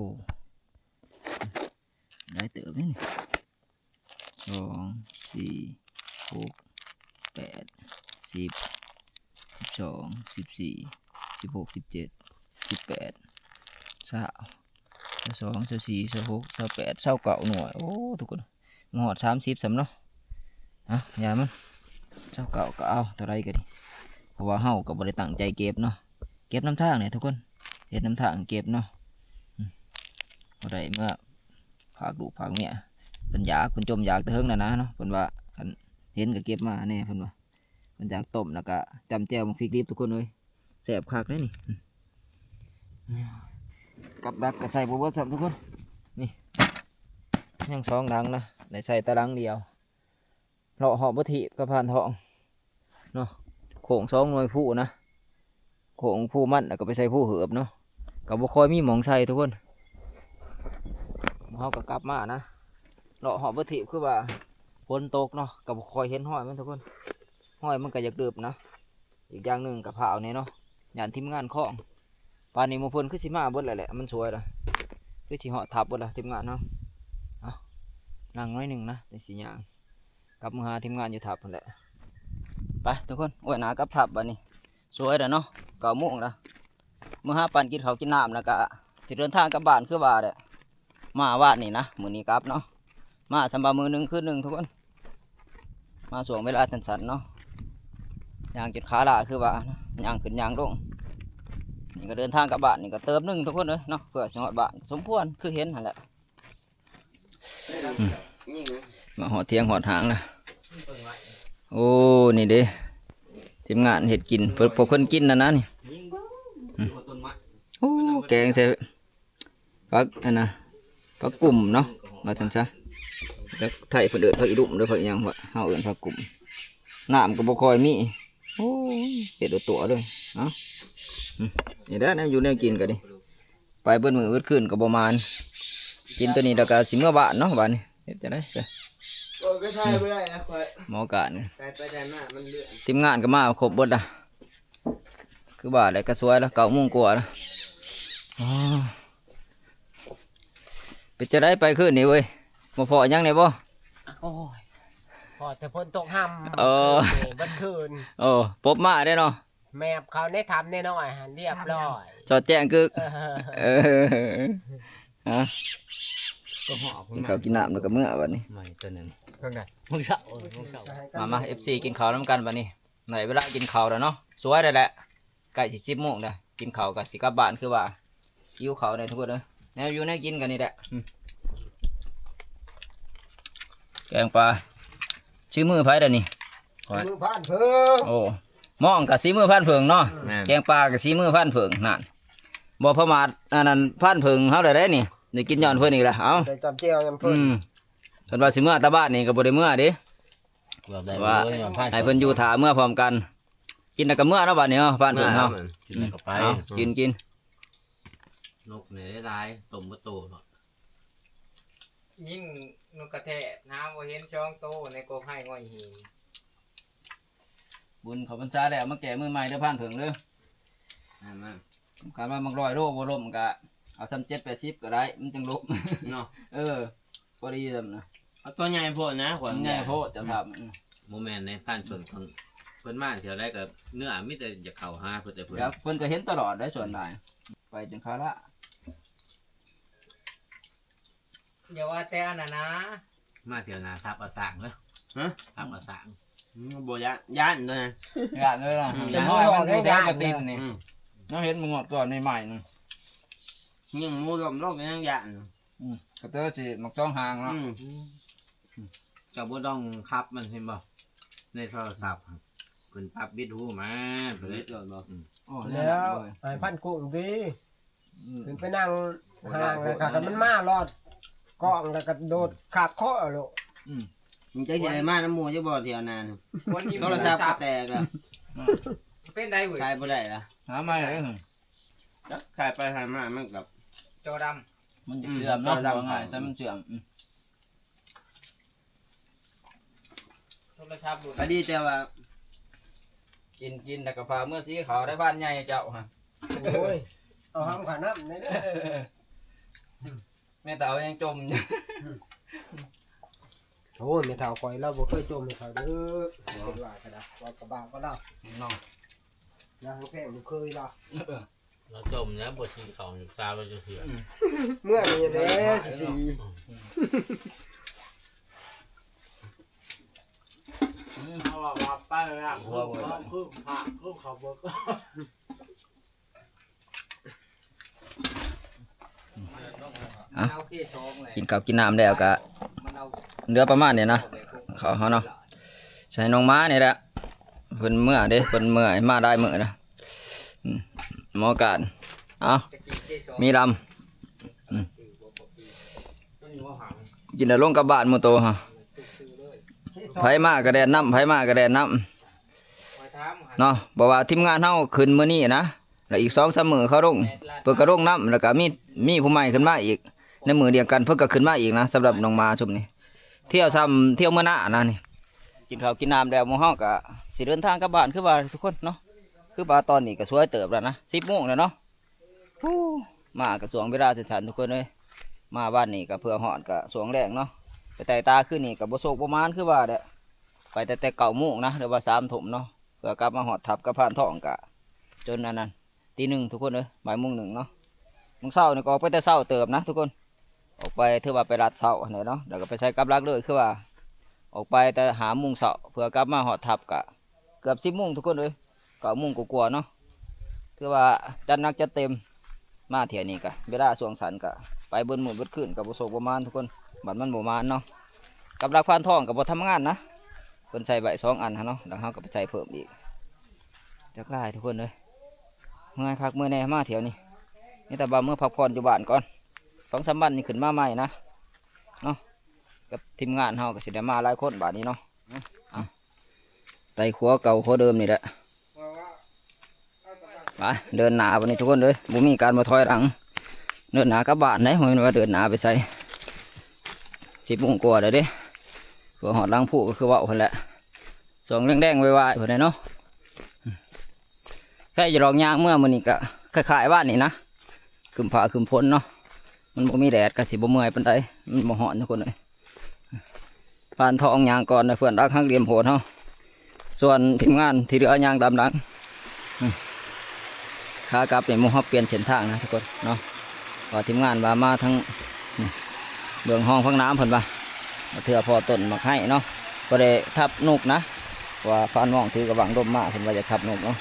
ຫຼາຍເຕີບເດ້ນີ້. ສອງ ສີ່ ຫົກ ແປດ ສິບ ສິບສອງ ສິບສີ່ ສິບຫົກ ສິບເຈັດ ສິບແປດ ຊາວ ຊາວສອງ ຊາວສີ່ ຊາວຫົກ ຊາວແປດ ຊາວເກົ້າໜ່ວຍ. ໂອ້ ທຸກຄົນ ມາຮອດສາມສິບຊ້ຳເນາະ. ເອົາ ຢ່າມັນ ຊາວເກົ້າກໍເອົາ ເທົ່າໃດກໍດີ ເພາະວ່າເຮົາກໍບໍ່ໄດ້ຕັ້ງໃຈເກັບເນາະ ເກັບນຳທາງນີ້ທຸກຄົນ ເຮັດນຳທາງເກັບເນາະ. ອືມ ບໍ່ໄດ້ເມືອ ຝາກລູກຝາກເມຍ ເພິ່ນຢາກ ເພິ່ນຈົ່ມຢາກແຕ່ເຫິງແລ້ວນະເນາະ. ເພິ່ນວ່າຄັນເຫັນກໍເກັບມາແດ່ ເພິ່ນວ່າ ເພິ່ນຢາກຕົ້ມ ແລ້ວກໍຈ້ຳແຈ່ວໝາກພິກດິບທຸກຄົນເອີຍ ແຊບຄັກເດ້ນີ້. ອືມ ກັບດັກກໍໃສ່ບໍ່ເບິດຊ້ຳທຸກຄົນ ນີ້ ຍັງສອງຫຼັງນະ ໄດ້ໃສ່ແຕ່ຫຼັງດຽວ. ເລາະຮອບບໍ່ຖີບກັບຜ່ານທ້ອງເນາະ ໂຄ້ງສອງໜ່ວຍພູນະ ໂຄ້ງພູມັນ ແລ້ວກໍໄປໃສ່ພູເຫີບເນາະ ກໍບໍ່ຄ່ອຍມີໝ່ອງໃສ່ທຸກຄົນ. ເຮົາກໍກັບມານະ ເລາະຮອບບໍ່ຖີບ ຄືວ່າຝົນຕົກເນາະ ກໍບໍ່ຄ່ອຍເຫັນຮອຍມັນທຸກຄົນ ຮອຍມັນກໍຢາກເດີບນະ. ອີກຢ່າງໜຶ່ງກໍຟ້າວແດ່ເນາະ ຢ້ານທີມງານຄອງ. ປານນີ້ໝູ່ເພິ່ນຄືຊິມາເບິດແລ້ວແຫຼະ ມັນສວຍລະ ຄືຊິຮອດທັບເບິດລະທີມງານເຮົາ. ເອົາ ນັ່ງໜ້ອຍໜຶ່ງນະ ຈັ່ງຊິຍ່າງກັບມາຫາທີມງານຢູ່ທັບພຸ້ນແຫຼະ. ໄປທຸກຄົນ ໂອ້ຍ ໜ້າກັບທັບບາດນີ້ ສວຍແລ້ວເນາະ ເກົ້າໂມງແລ້ວ. ມາຫາປັ້ນກິນເຂົ້າກິນນ້ຳ ແລ້ວກະຊິເດີນທາງກັບບ້ານຄືວ່າແຫຼະ. ມາວານນີ້ນະ ມື້ນີ້ກັບເນາະ ມາສ່ຳວ່າມື້ໜຶ່ງຄືນໜຶ່ງທຸກຄົນ. ມາຊ່ວງເວລາສັ້ນໆເນາະ ຍ່າງຈົນຂາລາຄືວ່ານະ ຍ່າງຂຶ້ນຍ່າງລົງ. ນີ້ກໍເດີນທາງກັບບ້ານນີ້ກໍເຕີບໜຶ່ງທຸກຄົນເອີຍເນາະ ເພື່ອຊິຮອດບ້ານ ສົມຄວນຄືເຫັນຫັ້ນແຫຼະ. ອືມ ມາຮອດຖຽງຮອດຫາງແລ້ວ. ໂອ້ ນີ້ເດ້ ທີມງານເຮັດກິນ ພວກ ພວກເພິ່ນກິນນັ້ນນະນີ້. ອືມ ໂອ້ ແກງໃສ່ ຜັກອັນນະ ຜັກກຸ້ມເນາະ ວ່າຊັ້ນຊະ. ແລ້ວໄທເພິ່ນເອີ້ນຜັກອີ່ດຸ້ມເດີ ຜັກອີ່ຫຍັງວະ ເຮົາເອີ້ນຜັກກຸ້ມ. ນ້ຳກໍບໍ່ຄ່ອຍມີ. ໂອ້ຍ ເຮັດເອົາຕົວະເລີຍ. ເອົ້າ ອືມ ນີ້ແຫຼະ ແນວຢູ່ແນວກິນກໍດີ ໄປເບິດມື້ເບິດຄືນກໍບໍ່ໝານ. ກິນຕົວນີ້ແລ້ວກໍຊິເມືອບ້ານເນາະ ບາດນີ້ເຮັດຈັ່ງໃດ? ໂອ້ຍ ໄປຖ່າຍບໍ່ໄດ້ນະຂ້ອຍ ໝໍການ ໄປ ໄປຖ່າຍມາ ມັນເລື່ອນ. ທີມງານກໍມາຄົບເບິດລະ ຄືວ່າແຫຼະ ກໍສວຍລະ ເກົ້າໂມງກວ່າລະ. ອໍ ເປັນຈັ່ງໃດໄປຄືນນີ້ເວີຍ ບໍ່ພໍ້ຫຍັງແດ່ບໍ່? ໂອ້ຍ ພໍ້ແຕ່ຝົນຕົກຮຳ ເອີ ເມື່ອຄືນນີ້ເບິດຄືນ. ໂອ້ ປົບມາເດ້ເນາະ ແມບເຂົ້າໃນຖ້ຳນ້ອຍໆຫັ້ນລຽບຮ້ອຍ ຈອດແຈ້ງກຶກ. ເອີ ເອີ ຮະ ກິນເຂົ້າກິນນ້ຳແລ້ວກໍເມືອບາດນີ້. ໃໝ່ຕົວນັ້ນ ເບິ່ງໄດ້ ມື້ເຊົ້າ ມື້ເຊົ້າ. ມາ ມາ ເອັຟຊີ ກິນເຂົ້ານຳກັນບາດນີ້ ໄດ້ເວລາກິນເຂົ້າແລ້ວເນາະ ສວຍແລ້ວແຫຼະ ໃກ້ຊິສິບໂມງແລ້ວ. ກິນເຂົ້າກໍຊິກັບບ້ານຄືວ່າ ຫິວເຂົ້າແດ່ທຸກຄົນເອີຍ. ແນວຢູ່ແນວກິນກໍນີ້ແຫຼະ ອືມ ແກງປາ ຊື່ມືໃຜດຽວນີ້? ຂ້ອຍ ມືພານເພີງ. ໂອ້ ມອງກໍສີມືພານເຜິ້ງເນາະ ແມ່ນ ແກງປາກໍສີມືພານເຜິ້ງ ນັ້ນ ບໍ່ປະໝາດ ອັນນັ້ນພານເຜິ້ງເຮົາໄດ້ເດ້ນີ້ ໄດ້ກິນຍ້ອນເພິ່ນອີກແລ້ວ ເອົ້າ ໄດ້ຈຳແຈ່ວຍ້ອນເພິ່ນ ອືມ ເພິ່ນວ່າຊິເມືອຕາບ້ານນີ້ກໍບໍ່ໄດ້ເມືອເດ້ ວ່າໃຫ້ເພິ່ນຢູ່ຖ້າເມືອພ້ອມກັນ ກິນແລ້ວກໍເມືອເນາະ ບາດນີ້ເນາະ ພານເຜິ້ງເຮົາ ກິນແລ້ວກໍໄປ ເອົາ ກິນ ກິນ ນົກນີ້ຫຼາຍໆ ຕົ້ມບໍ່ໂຕເນາະ ຍິງນົກກະແທກ ຫາບໍ່ເຫັນສອງໂຕໃນກົກໄຮ່ງ່ອຍຫີ ບຸນເຂົ້າພັນສາແລ້ວ ມາແກ້ມືໃໝ່ເດີ ພານເຜິ້ງເດີ ມາ ຄັນວ່າມັກຮ້ອຍໂລບໍ່ລົ້ມກະເອົາສ່ຳເຈັດແປດສິບກໍໄດ້ ມັນຈັ່ງລົ້ມເນາະ ເອີ ພໍດີສ່ຳນະ ເອົາຕົວໃຫຍ່ໂພດນະ ຂວາງໃຫຍ່ໂພດ ເຈົ້າ ອືມ ທຳ ອືມ ບໍ່ແມ່ນໃນພານຊົນ ເພິ່ນມາເທື່ອໃດກໍເນື້ອມີແຕ່ຢາກເຂົ້າຫາເພິ່ນ ແຕ່ເພິ່ນ ເພິ່ນກໍເຫັນຕະຫຼອດໄດ໋ ສ່ວນຫຼາຍ ໄປຈົນຄາລະ ຢ່າວ່າແຕ່ອັນນັ້ນນະ ມາເທື່ອໜ້າທັບເອົາສ້າງເດີ ຮະ ທັບເອົາສ້າງ ອືມ ບໍ່ຢ້ານ ຢ້ານຕົວນັ້ນ ຢ້ານເລີຍນະ ອືມ ແຕ່ນ້ອຍມັນຢູ່ແຖວກະຕິນນີ້ ອືມ ເຮົາເຫັນມື້ງວດກ່ອນໃໝ່ໆ ນີ້ ຍິງໝູລ້ມລົງກໍຍັງຢ້ານ ອືມ ກະເຕີຊິໝາກຈອງຫາງເນາະ ອືມ ເຈົ້າບໍ່ຕ້ອງຂັບມັນເຫັນບໍ່ ໃນໂທລະສັບ ເພິ່ນປັບບິດຫູມາ ເພິ່ນເລີຍ ບິດໂລດບໍ່ ອືມ ອໍ ແລ້ວ ແລ້ວໃຫ້ພັນກຸ້ງຕິ ອືມ ຂຶ້ນໄປນັ່ງຫ່າງ ໂທລະສັບ ແລ້ວກໍມັນມາລອດກ້ອງ ແລ້ວກໍໂດດຂາບຄໍໂລດ ອືມ ມັນຈັກຊິໄດ້ມານຳໝູ່ຢູ່ບໍ່ ແຖວນັ້ນ ໂທລະສັບກໍແຕກລະ ເປັນໄດເວີຍ ຂາຍບໍ່ໄດ້ລະ ຫາໃໝ່ເລີຍ ຈັກຂາຍໄປຂາຍມາມັນກໍ ຈໍດຳ ມັນຈະເສື່ອມເນາະ ອືມ ເວົ້າງ່າຍຊະ ມັນເສື່ອມ ອືມ ໂທລະສັບຫຼຸດ ກໍດີແຕ່ວ່າ ກິນ ກິນແລ້ວກໍພາເມືອສີຂາວໄດ້ ບ້ານໃຫຍ່ເຈົ້າຫັ້ນ ໂອ້ຍ ເອົາຫຳຂານ້ຳແດ່ເດີ ແມ່ເຖົ້າຍັງຈົ່ມຢູ່ ໂອ້ຍ ແມ່ເຖົ້າຂ້ອຍລາວບໍ່ເຄີຍຈົ່ມໃຫ້ຂ້ອຍເດີ ເປັນວ່າກໍໄດ້ ເວົ້າກະບາກກໍລາວເນາະ ນາງແພງບໍ່ເຄີຍລາວ ລາວຈົ່ມແລ້ວບໍ່ສີເຂົ້າສາວລາວຈັກເທື່ອ ອືມ ເມື່ອນີ້ແຫຼະຊິສີ ອືມ ເຮົາວ່າ ວ່າໄປແລ້ວ ຄື ຄືພາ ຄືເຂົາເບິ່ງ ອ່ະ ກິນເຂົ້າກິນນ້ຳແລ້ວກະເຫຼືອປະມານນີ້ນະ ເຂົ້າເຮົາເນາະ ໃສ່ນ້ອງໝານີ້ແຫຼະ ເພິ່ນເມືອເດ້ ເພິ່ນເມື່ອຍ ມາຫຼາຍມື້ນະ ອືມ ໝໍການ ເອົາ ມີລຳ ອືມ ກິນແລ້ວລົງກັບບ້ານໝູ່ໂຕຮະ ໃຜມາກໍແລ່ນນຳ ໃຜມາກໍແລ່ນນຳ ເນາະ ເພາະວ່າທີມງານເຮົາຂຶ້ນມື້ນີ້ນະ ແລ້ວອີກສອງສາມມື້ເຂົາລົງ ເພິ່ນກໍລົງນຳ ແລ້ວກໍມີ ມີຜູ້ໃໝ່ຂຶ້ນມາອີກ ໃນມື້ດຽວກັນເພິ່ນກໍຂຶ້ນມາອີກນະ ສຳລັບນ້ອງໝາຊຸມນີ້ ທ່ຽວຊ່ຳທ່ຽວມື້ໜ້ານະນີ້ ກິນເຂົ້າກິນນ້ຳແລ້ວ ໝູ່ເຮົາກໍຊິເດີນທາງກັບບ້ານຄືວ່າທຸກຄົນເນາະ ຄືວ່າຕອນນີ້ກໍສວຍເຕີບແລ້ວນະ ສິບໂມງແລ້ວເນາະ ໂອ້ ມາກໍຊ່ວງເວລາສັ້ນໆ ທຸກຄົນເອີຍ ມາວານນີ້ກໍເພື່ອຮອດກໍຊ່ວງແລງເນາະ ໄປໄຕ່ຕາຄືນນີ້ກໍບໍ່ໂຊກບໍ່ໝານຄືວ່າແຫຼະ ໄປແຕ່ ແຕ່ເກົ້າໂມງນະ ຫຼືວ່າສາມທຸ່ມເນາະ ເພື່ອກັບມາຮອດທັບກັບພານທອງກະຈົນອັນນັ້ນ ຕີໜຶ່ງ ທຸກຄົນເອີຍ ບ່າຍໂມງໜຶ່ງເນາະ ມື້ເຊົ້ານີ້ກໍອອກໄປແຕ່ເຊົ້າເຕີບນະທຸກຄົນ ອອກໄປຖືວ່າໄປລັດເຊົ້າຫັ້ນແຫຼະເນາະ ແລ້ວກໍໄປໃສ່ກັບຫຼັກເລີຍ ຄືວ່າອອກໄປແຕ່ຫ້າໂມງເຊົ້າ ເພື່ອກັບມາຮອດທັບກະເກືອບສິບໂມງ ທຸກຄົນເອີຍ ເກົ້າໂມງກວ່າໆເນາະ ຖືວ່າຈັດໜັກຈັດເຕັມ ມາທ່ຽວນີ້ກະເວລາຊ່ວງສັ້ນກະໄປເບິດມື້ເບິດຄືນ ກະບໍ່ໂຊກບໍ່ໝານທຸກຄົນ ບັດມັນບໍ່ໝານເນາະ ກັບຫຼັກພານທອງກະບໍ່ທຳງານນະ ເພິ່ນໃສ່ໄວ້ສອງອັນຫັ້ນເນາະ ແລ້ວເຮົາກໍໄປໃສ່ເພີ່ມອີກ ຈັກຫຼາຍທຸກຄົນເອີຍ ເມື່ອຍຄັກເມື່ອຍແນ່ມາທ່ຽວນີ້ ມີແຕ່ວ່າເມືອພັກຜ່ອນຢູ່ບ້ານກ່ອນ ສອງສາມວັນນີ້ຂຶ້ນມາໃໝ່ນະ ເນາະ ກັບທີມງານເຮົາກໍຊິໄດ້ມາຫຼາຍຄົນບາດນີ້ເນາະ ເອົາ ໄຕ່ຂົວເກົ່າຂົວເດີມນີ້ແຫຼະ ໄປ ເດີນໜ້າບັດນີ້ທຸກຄົນເອີຍ ບໍ່ມີການບໍ່ຖອຍຫຼັງ ເດີນໜ້າກັບບ້ານເດ້ ບໍ່ແມ່ນວ່າເດີນໜ້າໄປໃສ ສິບໂມງກວ່າແລ້ວເດ້ ເພື່ອຮອດຫຼັງພູກໍຄືເວົ້າຫັ້ນແຫຼະ ຊ່ວງແລງໆວາຍໆພຸ້ນແຫຼະເນາະ ໃກ້ຈະດອກຍາງເມືອມື້ນີ້ກໍຄ້າຍໆວານນີ້ນະ ຄຶ້ມຟ້າຄຶ້ມຝົນເນາະ ມັນບໍ່ມີແດດກໍຊິບໍ່ເມື່ອຍປານໃດ ມັນບໍ່ຮ້ອນທຸກຄົນເອີຍ ພານທອງຍ່າງກ່ອນນະ ເພື່ອນລັກຮັກຫຼ່ຽມໂຫດເຮົາ ສ່ວນທີມງານທີ່ເຫຼືອຍ່າງຕາມຫຼັງ ຂາກັບນີ້ໝູ່ເຮົາປ່ຽນເສັ້ນທາງນະທຸກຄົນເນາະ ວ່າທີມງານວ່າມາທາງ ເບື້ອງຮ່ອງຜັກໜາມເພິ່ນວ່າ ເທື່ອພໍຕົ້ນໝາກໄຮເນາະ ບໍ່ໄດ້ທັບນົກນະ ເພາະວ່າພານມອງຖືກະບັງລົມມາ ເພິ່ນວ່າຢາກທັບນົກເນາະ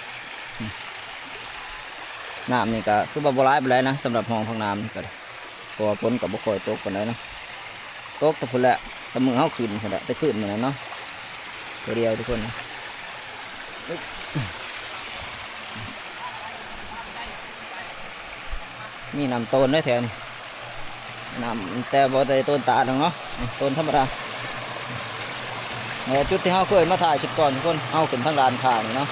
ນ້ຳນີ້ກະຄືວ່າບໍ່ຫຼາຍປານໃດນະ ສຳລັບຮ່ອງຜັກໜາມນີ້ກະ ເພາະວ່າຝົນກະບໍ່ຄ່ອຍຕົກປານໃດເນາະ ຕົກແຕ່ພຸ້ນແຫຼະ ແຕ່ມື້ເຮົາຂຶ້ນພຸ້ນແຫຼະ ແຕ່ຄືນມື້ນັ້ນເນາະ ເທື່ອດຽວທຸກຄົນ ອຶບ ມີນ້ຳຕົ້ນເດ້ແຖວນີ້ ນ້ຳ ແຕ່ບໍ່ໄດ້ຕົ້ນຕາດດອກເນາະ ຕົ້ນທຳມະດາ. ແລະ ຈຸດທີ່ເຮົາເຄີຍມາຖ່າຍຊຸດກ່ອນ ທຸກຄົນ ເຮົາຂຶ້ນທາງດ້ານຂ້າງນີ້ເນາະ.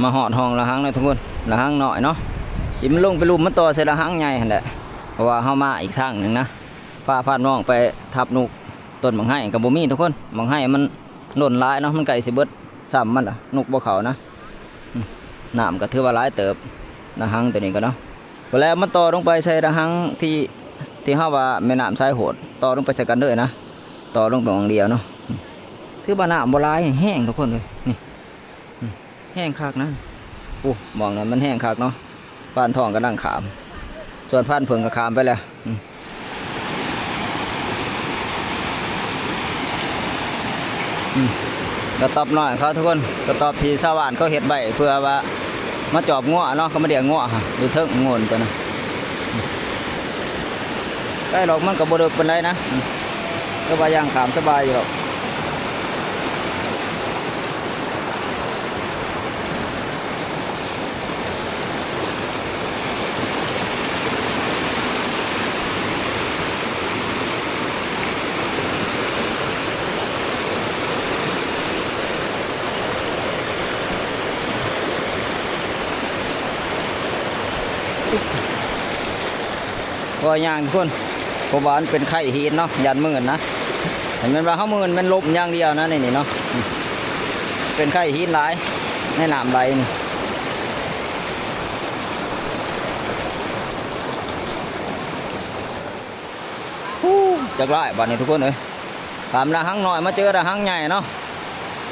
ມາຮອດຮ່ອງລະຫັງແລ້ວ ທຸກຄົນ ລະຫັງນ້ອຍເນາະ ທີ່ມັນລົງໄປລຸ່ມ ມັນຕໍ່ໃສ່ລະຫັງໃຫຍ່ຫັ້ນແຫຼະ ເພາະວ່າເຮົາມາອີກທາງໜຶ່ງນະ ພາພານ້ອງໄປທັບນົກ. ຕົ້ນໝາກໄຮກໍບໍ່ມີ ທຸກຄົນ ໝາກໄຮມັນຫຼົ່ນຫຼາຍເນາະ ມັນໃກ້ຊິເບິດຊ້ຳມັນລະ ນົກບໍ່ເຂົ້ານະ. ອືມ ນ້ຳກໍຖືວ່າຫຼາຍເຕີບ ລະຫັງຕົວນີ້ກໍເນາະ. ພຸ້ນແຫຼະ ມັນຕໍ່ລົງໄປໃສ່ລະຫັງທີ່ ທີ່ເຮົາວ່າແມ່ນ້ຳສາຍໂຫດ ຕໍ່ລົງໄປໃສ່ກັນເລີຍນະ ຕໍ່ລົງໄປໝ່ອງດຽວເນາະ. ອືມ ຖືວ່ານ້ຳບໍ່ຫຼາຍ ແຫ້ງ ທຸກຄົນເອີຍ ນີ້ ອືມ ແຫ້ງຄັກນະ. ໂອ້ ໝ່ອງນັ້ນມັນແຫ້ງຄັກເນາະ ພານທອງກຳລັງຂ້າມ ສ່ວນພານເຜິ້ງກໍຂ້າມໄປແລ້ວ. ອືມ ອືມ ກະຕ໋ອບນ້ອຍເຂົາ ທຸກຄົນ ກະຕ໋ອບທີ່ຊາວບ້ານເຂົາເຮັດໄວ້ ເພື່ອວ່າມາຈອບງົວເນາະ ເຂົາມາລ້ຽງງົວ ຢູ່ເທິງໂງ່ນຕົວນັ້ນ. ໄດ້ດອກ ມັນກໍບໍ່ເດິກປານໃດນະ ອືມ ແຕ່ວ່າຍ່າງຂ້າມສະບາຍຢູ່ດອກ. ບໍ່ຍ່າງ ທຸກຄົນ ເພາະວ່າມັນເປັນໄຄຫີນເນາະ ຢ້ານມື່ນນະ. ຄັນແມ່ນວ່າເຮົາມື່ນແມ່ນລົ້ມຢ່າງດຽວນະ ໃນນີ້ເນາະ ເປັນໄຄຫີນຫຼາຍໃນນ້ຳໄຫຼນີ້. ຮູ້ ຈັກຫຼາຍບາດນີ້ ທຸກຄົນເອີຍ ຂ້າມລະຫັງນ້ອຍມາເຈີລະຫັງໃຫຍ່ເນາະ.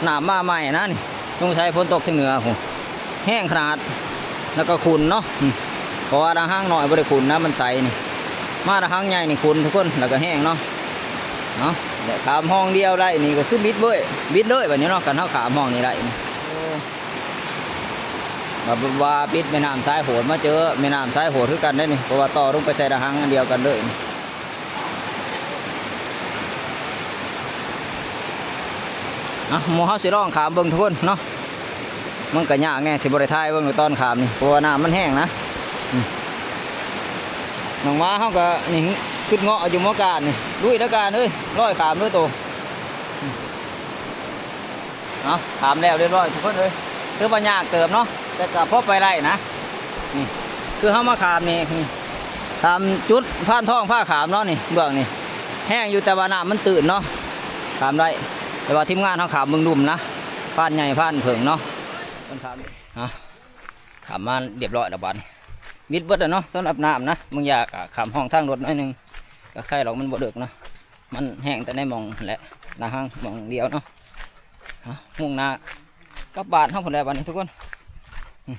ນ້ຳມາໃໝ່ນະນີ້ ສົງໄສຝົນຕົກທາງເໜືອພຸ້ນ ແຮງຂະໜາດ ແລ້ວກໍຂຸ່ນເນາະ. ອືມ ເພາະວ່າລະຫັງນ້ອຍບໍ່ໄດ້ຂຸ່ນນະ ມັນໃສນີ້ ມາລະຫັງໃຫຍ່ນີ້ຂຸ່ນ ທຸກຄົນ ແລ້ວກໍແຮງເນາະ. ເອົາ ແລະ ຂ້າມຮ່ອງດຽວໄດ້ນີ້ກໍຄືບິດເວີຍ ບິດເລີຍບາດນີ້ເນາະ ຄັນເຮົາຂ້າມຮ່ອງນີ້ໄດ້ນີ້. ໂອ້ ວ່າ ວ່າປິດແມ່ນ້ຳສາຍໂຫດ ມາເຈີແມ່ນ້ຳສາຍໂຫດຄືກັນເດ້ນີ້ ເພາະວ່າຕໍ່ລົງໄປໃສ່ລະຫັງອັນດຽວກັນເລີຍ. ອ່ະ ໝູ່ເຮົາຊິລອງຂ້າມເບິ່ງ ທຸກຄົນເນາະ. ມັນກໍຍາກແດ່ ຊິບໍ່ໄດ້ຖ່າຍເບິ່ງຕອນຂ້າມນີ້ ເພາະວ່ານ້ຳມັນແຮງນະ. ອືມ ນ້ອງໝາເຮົາກໍນີ້ ຊຶດເງາະຢູ່ໝໍການນີ້ ລຸຍເດີການເອີຍ ລອຍຂ້າມເດີໂຕ. ອືມ ເອົາ ຂ້າມແລ້ວຮຽບຮ້ອຍ ທຸກຄົນເອີຍ ຖືວ່າຍາກເຕີບເນາະ ແຕ່ກໍພໍໄປໄດ້ນະ. ນີ້ ຄືເຮົາມາຂ້າມນີ້ ນີ້ ຂ້າມຈຸດພານທອງພາຂ້າມເນາະ ນີ້ ເບື້ອງນີ້ແຮງຢູ່ ແຕ່ວ່ານ້ຳມັນຕື້ນເນາະ ຂ້າມໄດ້. ແຕ່ວ່າທີມງານເຮົາຂ້າມເບິ່ງລຸ່ມນະ ພານໃຫຍ່ພານເຜິ້ງເນາະ ເພິ່ນຂ້າມ. ອ່ະ ຂ້າມມາຮຽບຮ້ອຍແລ້ວບາດນີ້ ມິດເບິດແລ້ວເນາະ ສຳລັບນ້ຳນະ. ບາງຢ່າງກໍຂ້າມຮ່ອງທາງລົດໜ້ອຍໜຶ່ງ ກໍໄຄດອກ ມັນບໍ່ເລິກເນາະ ມັນແຮງແຕ່ໃນໝ່ອງຫັ້ນແຫຼະ ລະຫັງໝ່ອງດຽວເນາະ. ອ່ະ ມຸ່ງໜ້າກັບບ້ານເຮົາພຸ້ນແຫຼະບາດນີ້ ທຸກຄົນ. ອືມ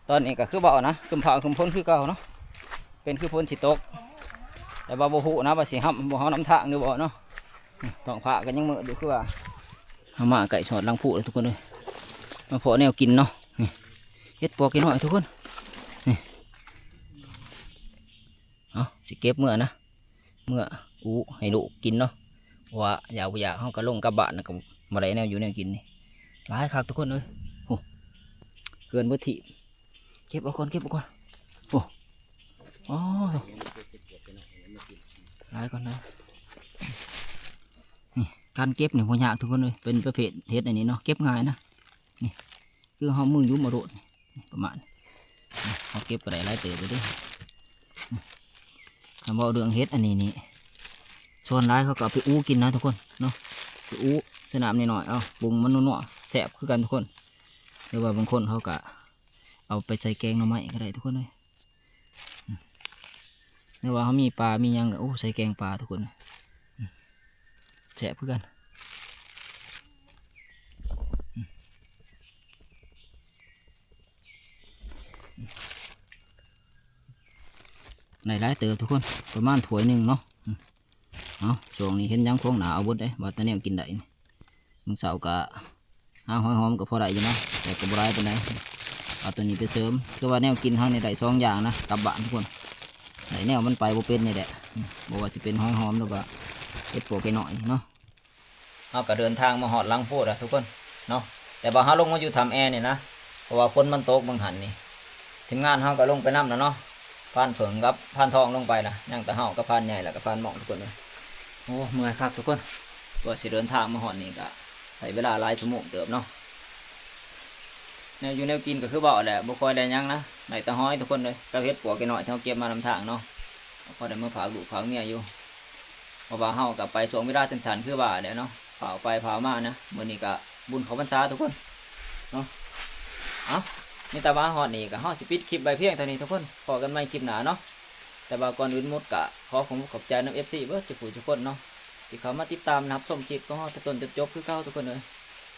ຕອນນີ້ກໍຄືເວົ້ານະ ຄຶ້ມຟ້າຄຶ້ມຝົນຄືເກົ່າເນາະ ເປັນຄືຝົນຊິຕົກ ແຕ່ວ່າບໍ່ຮູ້ນະວ່າຊິຫ້ຳ ບໍ່ເຮົານຳທາງຫຼືບໍ່ເນາະ. ອືມ ທ້ອງຟ້າກໍຍັງມືດຢູ່ຄືວ່າ. ເຮົາມາໃກ້ຮອດຫຼັງພູແລ້ວ ທຸກຄົນເອີຍ ມາພໍ້ແນວກິນເນາະ. ນີ້ ເຫັດປວກນ້ອຍ ທຸກຄົນ ນີ້. ເອົາ ຊິເກັບເມືອນະ ເມືອອູໃຫ້ລູກກິນເນາະ ເພາະວ່າຢາກບໍ່ຢາກເຮົາກໍລົງກັບບ້ານ ແລ້ວກໍບໍ່ໄດ້ແນວຢູ່ແນວກິນນີ້. ຫຼາຍຄັກ ທຸກຄົນເອີຍ ໂອ້ ເກີນເບິດທີ່. ເກັບເອົາກ່ອນ ເກັບເອົາກ່ອນ ໂອ້ ອໍ ຫຼາຍກ່ອນນະ. ນີ້ ການເກັບນີ້ບໍ່ຍາກ ທຸກຄົນເອີຍ ເປັນປະເພດເຫັດອັນນີ້ເນາະ ເກັບງ່າຍນະ. ນີ້ ຄືເຮົາມືຫຍຸມເອົາໂລດ ນີ້ ປະມານນີ້ ເຮົາເກັບກໍໄດ້ຫຼາຍເຕີບເລີຍເດ້. ຄັນເວົ້າເລື່ອງເຫັດອັນນີ້ນີ້ ສ່ວນຫຼາຍເຂົາກໍເອົາໄປອູກິນນະ ທຸກຄົນເນາະ ໄປອູໃສ່ນ້ຳໜ້ອຍໆ ເອົາປຸງມັນນົວໆ ແຊບຄືກັນ ທຸກຄົນ. ຫຼືວ່າບາງຄົນເຂົາກໍເອົາໄປໃສ່ແກງໜໍ່ໄມ້ກໍໄດ້ ທຸກຄົນເອີຍ. ອືມ ຫຼືວ່າເຮົາມີປາມີຫຍັງກໍ ໂອ້ ໃສ່ແກງປາ ທຸກຄົນ ອືມ ແຊບຄືກັນ. ອືມ ໄດ້ຫຼາຍເຕີບ ທຸກຄົນ ປະມານຖ້ວຍໜຶ່ງເນາະ. ອືມ ເອົາ ຊ່ວງນີ້ເຫັນຫຍັງຂວາງໜ້າເອົາເບິດເດ້ ວ່າແຕ່ແນວກິນໄດ້ນີ້. ມື້ເຊົ້າກໍຫາຫອຍຫອມກໍພໍໄດ້ຢູ່ນະ ແຕ່ກໍບໍ່ຫຼາຍປານໃດ ເອົາຕົວນີ້ໄປເສີມ. ຄືວ່າແນວກິນເຮົານີ້ໄດ້ສອງຢ່າງນະ ກັບບ້ານ ທຸກຄົນ ໄດ້ແນວມັນໄປບໍ່ເປັນນີ້ແຫຼະ ບໍ່ວ່າຊິເປັນຫອຍຫອມ ຫຼືວ່າເຫັດປວກໄກ່ນ້ອຍເນາະ. ເຮົາກໍເດີນທາງມາຮອດຫຼັງພູແລ້ວ ທຸກຄົນເນາະ ແຕ່ວ່າເຮົາລົງມາຢູ່ຖ້ຳແອນີ້ນະ ເພາະວ່າຝົນມັນຕົກບາງຫັ້ນນີ້ ທີມງານເຮົາກໍລົງໄປນຳແລ້ວເນາະ ພານເຜິ້ງກັບພານທອງລົງໄປລະ ຍັງແຕ່ເຮົາກັບພານໃຫຍ່ ແລ້ວກໍພານໝ້ອງທຸກຄົນເອີຍ. ໂອ້ ເມື່ອຍຄັກທຸກຄົນ ກວ່າຊິເດີນທາງມາຮອດນີ້ກໍໃຊ້ເວລາຫຼາຍຊົ່ວໂມງເຕີບເນາະ. ແນວຢູ່ແນວກິນກໍຄືເວົ້າແຫຼະ ບໍ່ຄ່ອຍໄດ້ຫຍັງນະ ໄດ້ແຕ່ຫອຍທຸກຄົນເອີຍ ກັບເຫັດປວກນ້ອຍທີ່ເຮົາເກັບມານຳທາງເນາະ ກໍພໍໄດ້ມາຝາກລູກຝາກເມຍຢູ່ ເພາະວ່າເຮົາກໍໄປຊ່ວງເວລາສັ້ນໆ ຄືວ່າແຫຼະເນາະ ຟ້າວໄປຟ້າວມານະ. ມື້ນີ້ກໍບຸນເຂົ້າພັນສາທຸກຄົນເນາະ. ເອົ້າ ມີແຕ່ວ່າຮອດນີ້ກໍເຮົາຊິປິດຄລິບໄວ້ພຽງເທົ່ານີ້ທຸກຄົນ ພໍ້ກັນໃໝ່ຄລິບໜ້າເນາະ. ແຕ່ວ່າກ່ອນອື່ນໝົດກໍຂໍຂອບອົກຂອບໃຈນຳເອັຟຊີເບິດທຸກຜູ້ທຸກຄົນເນາະ ທີ່ເຂົ້າມາຕິດຕາມຮັບຊົມຄລິບຂອງເຮົາແຕ່ຕົ້ນຈົນຈົບຄືເກົ່າທຸກຄົນເອີຍ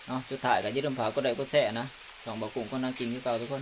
ເນາະ. ສຸດທ້າຍກໍຢ່າລືມຝາກກົດໄລກົດແຊນະ ຊ່ອງບ່າວກຸ້ງຄົນຫາກິນຄືເກົ່າທຸກຄົນ.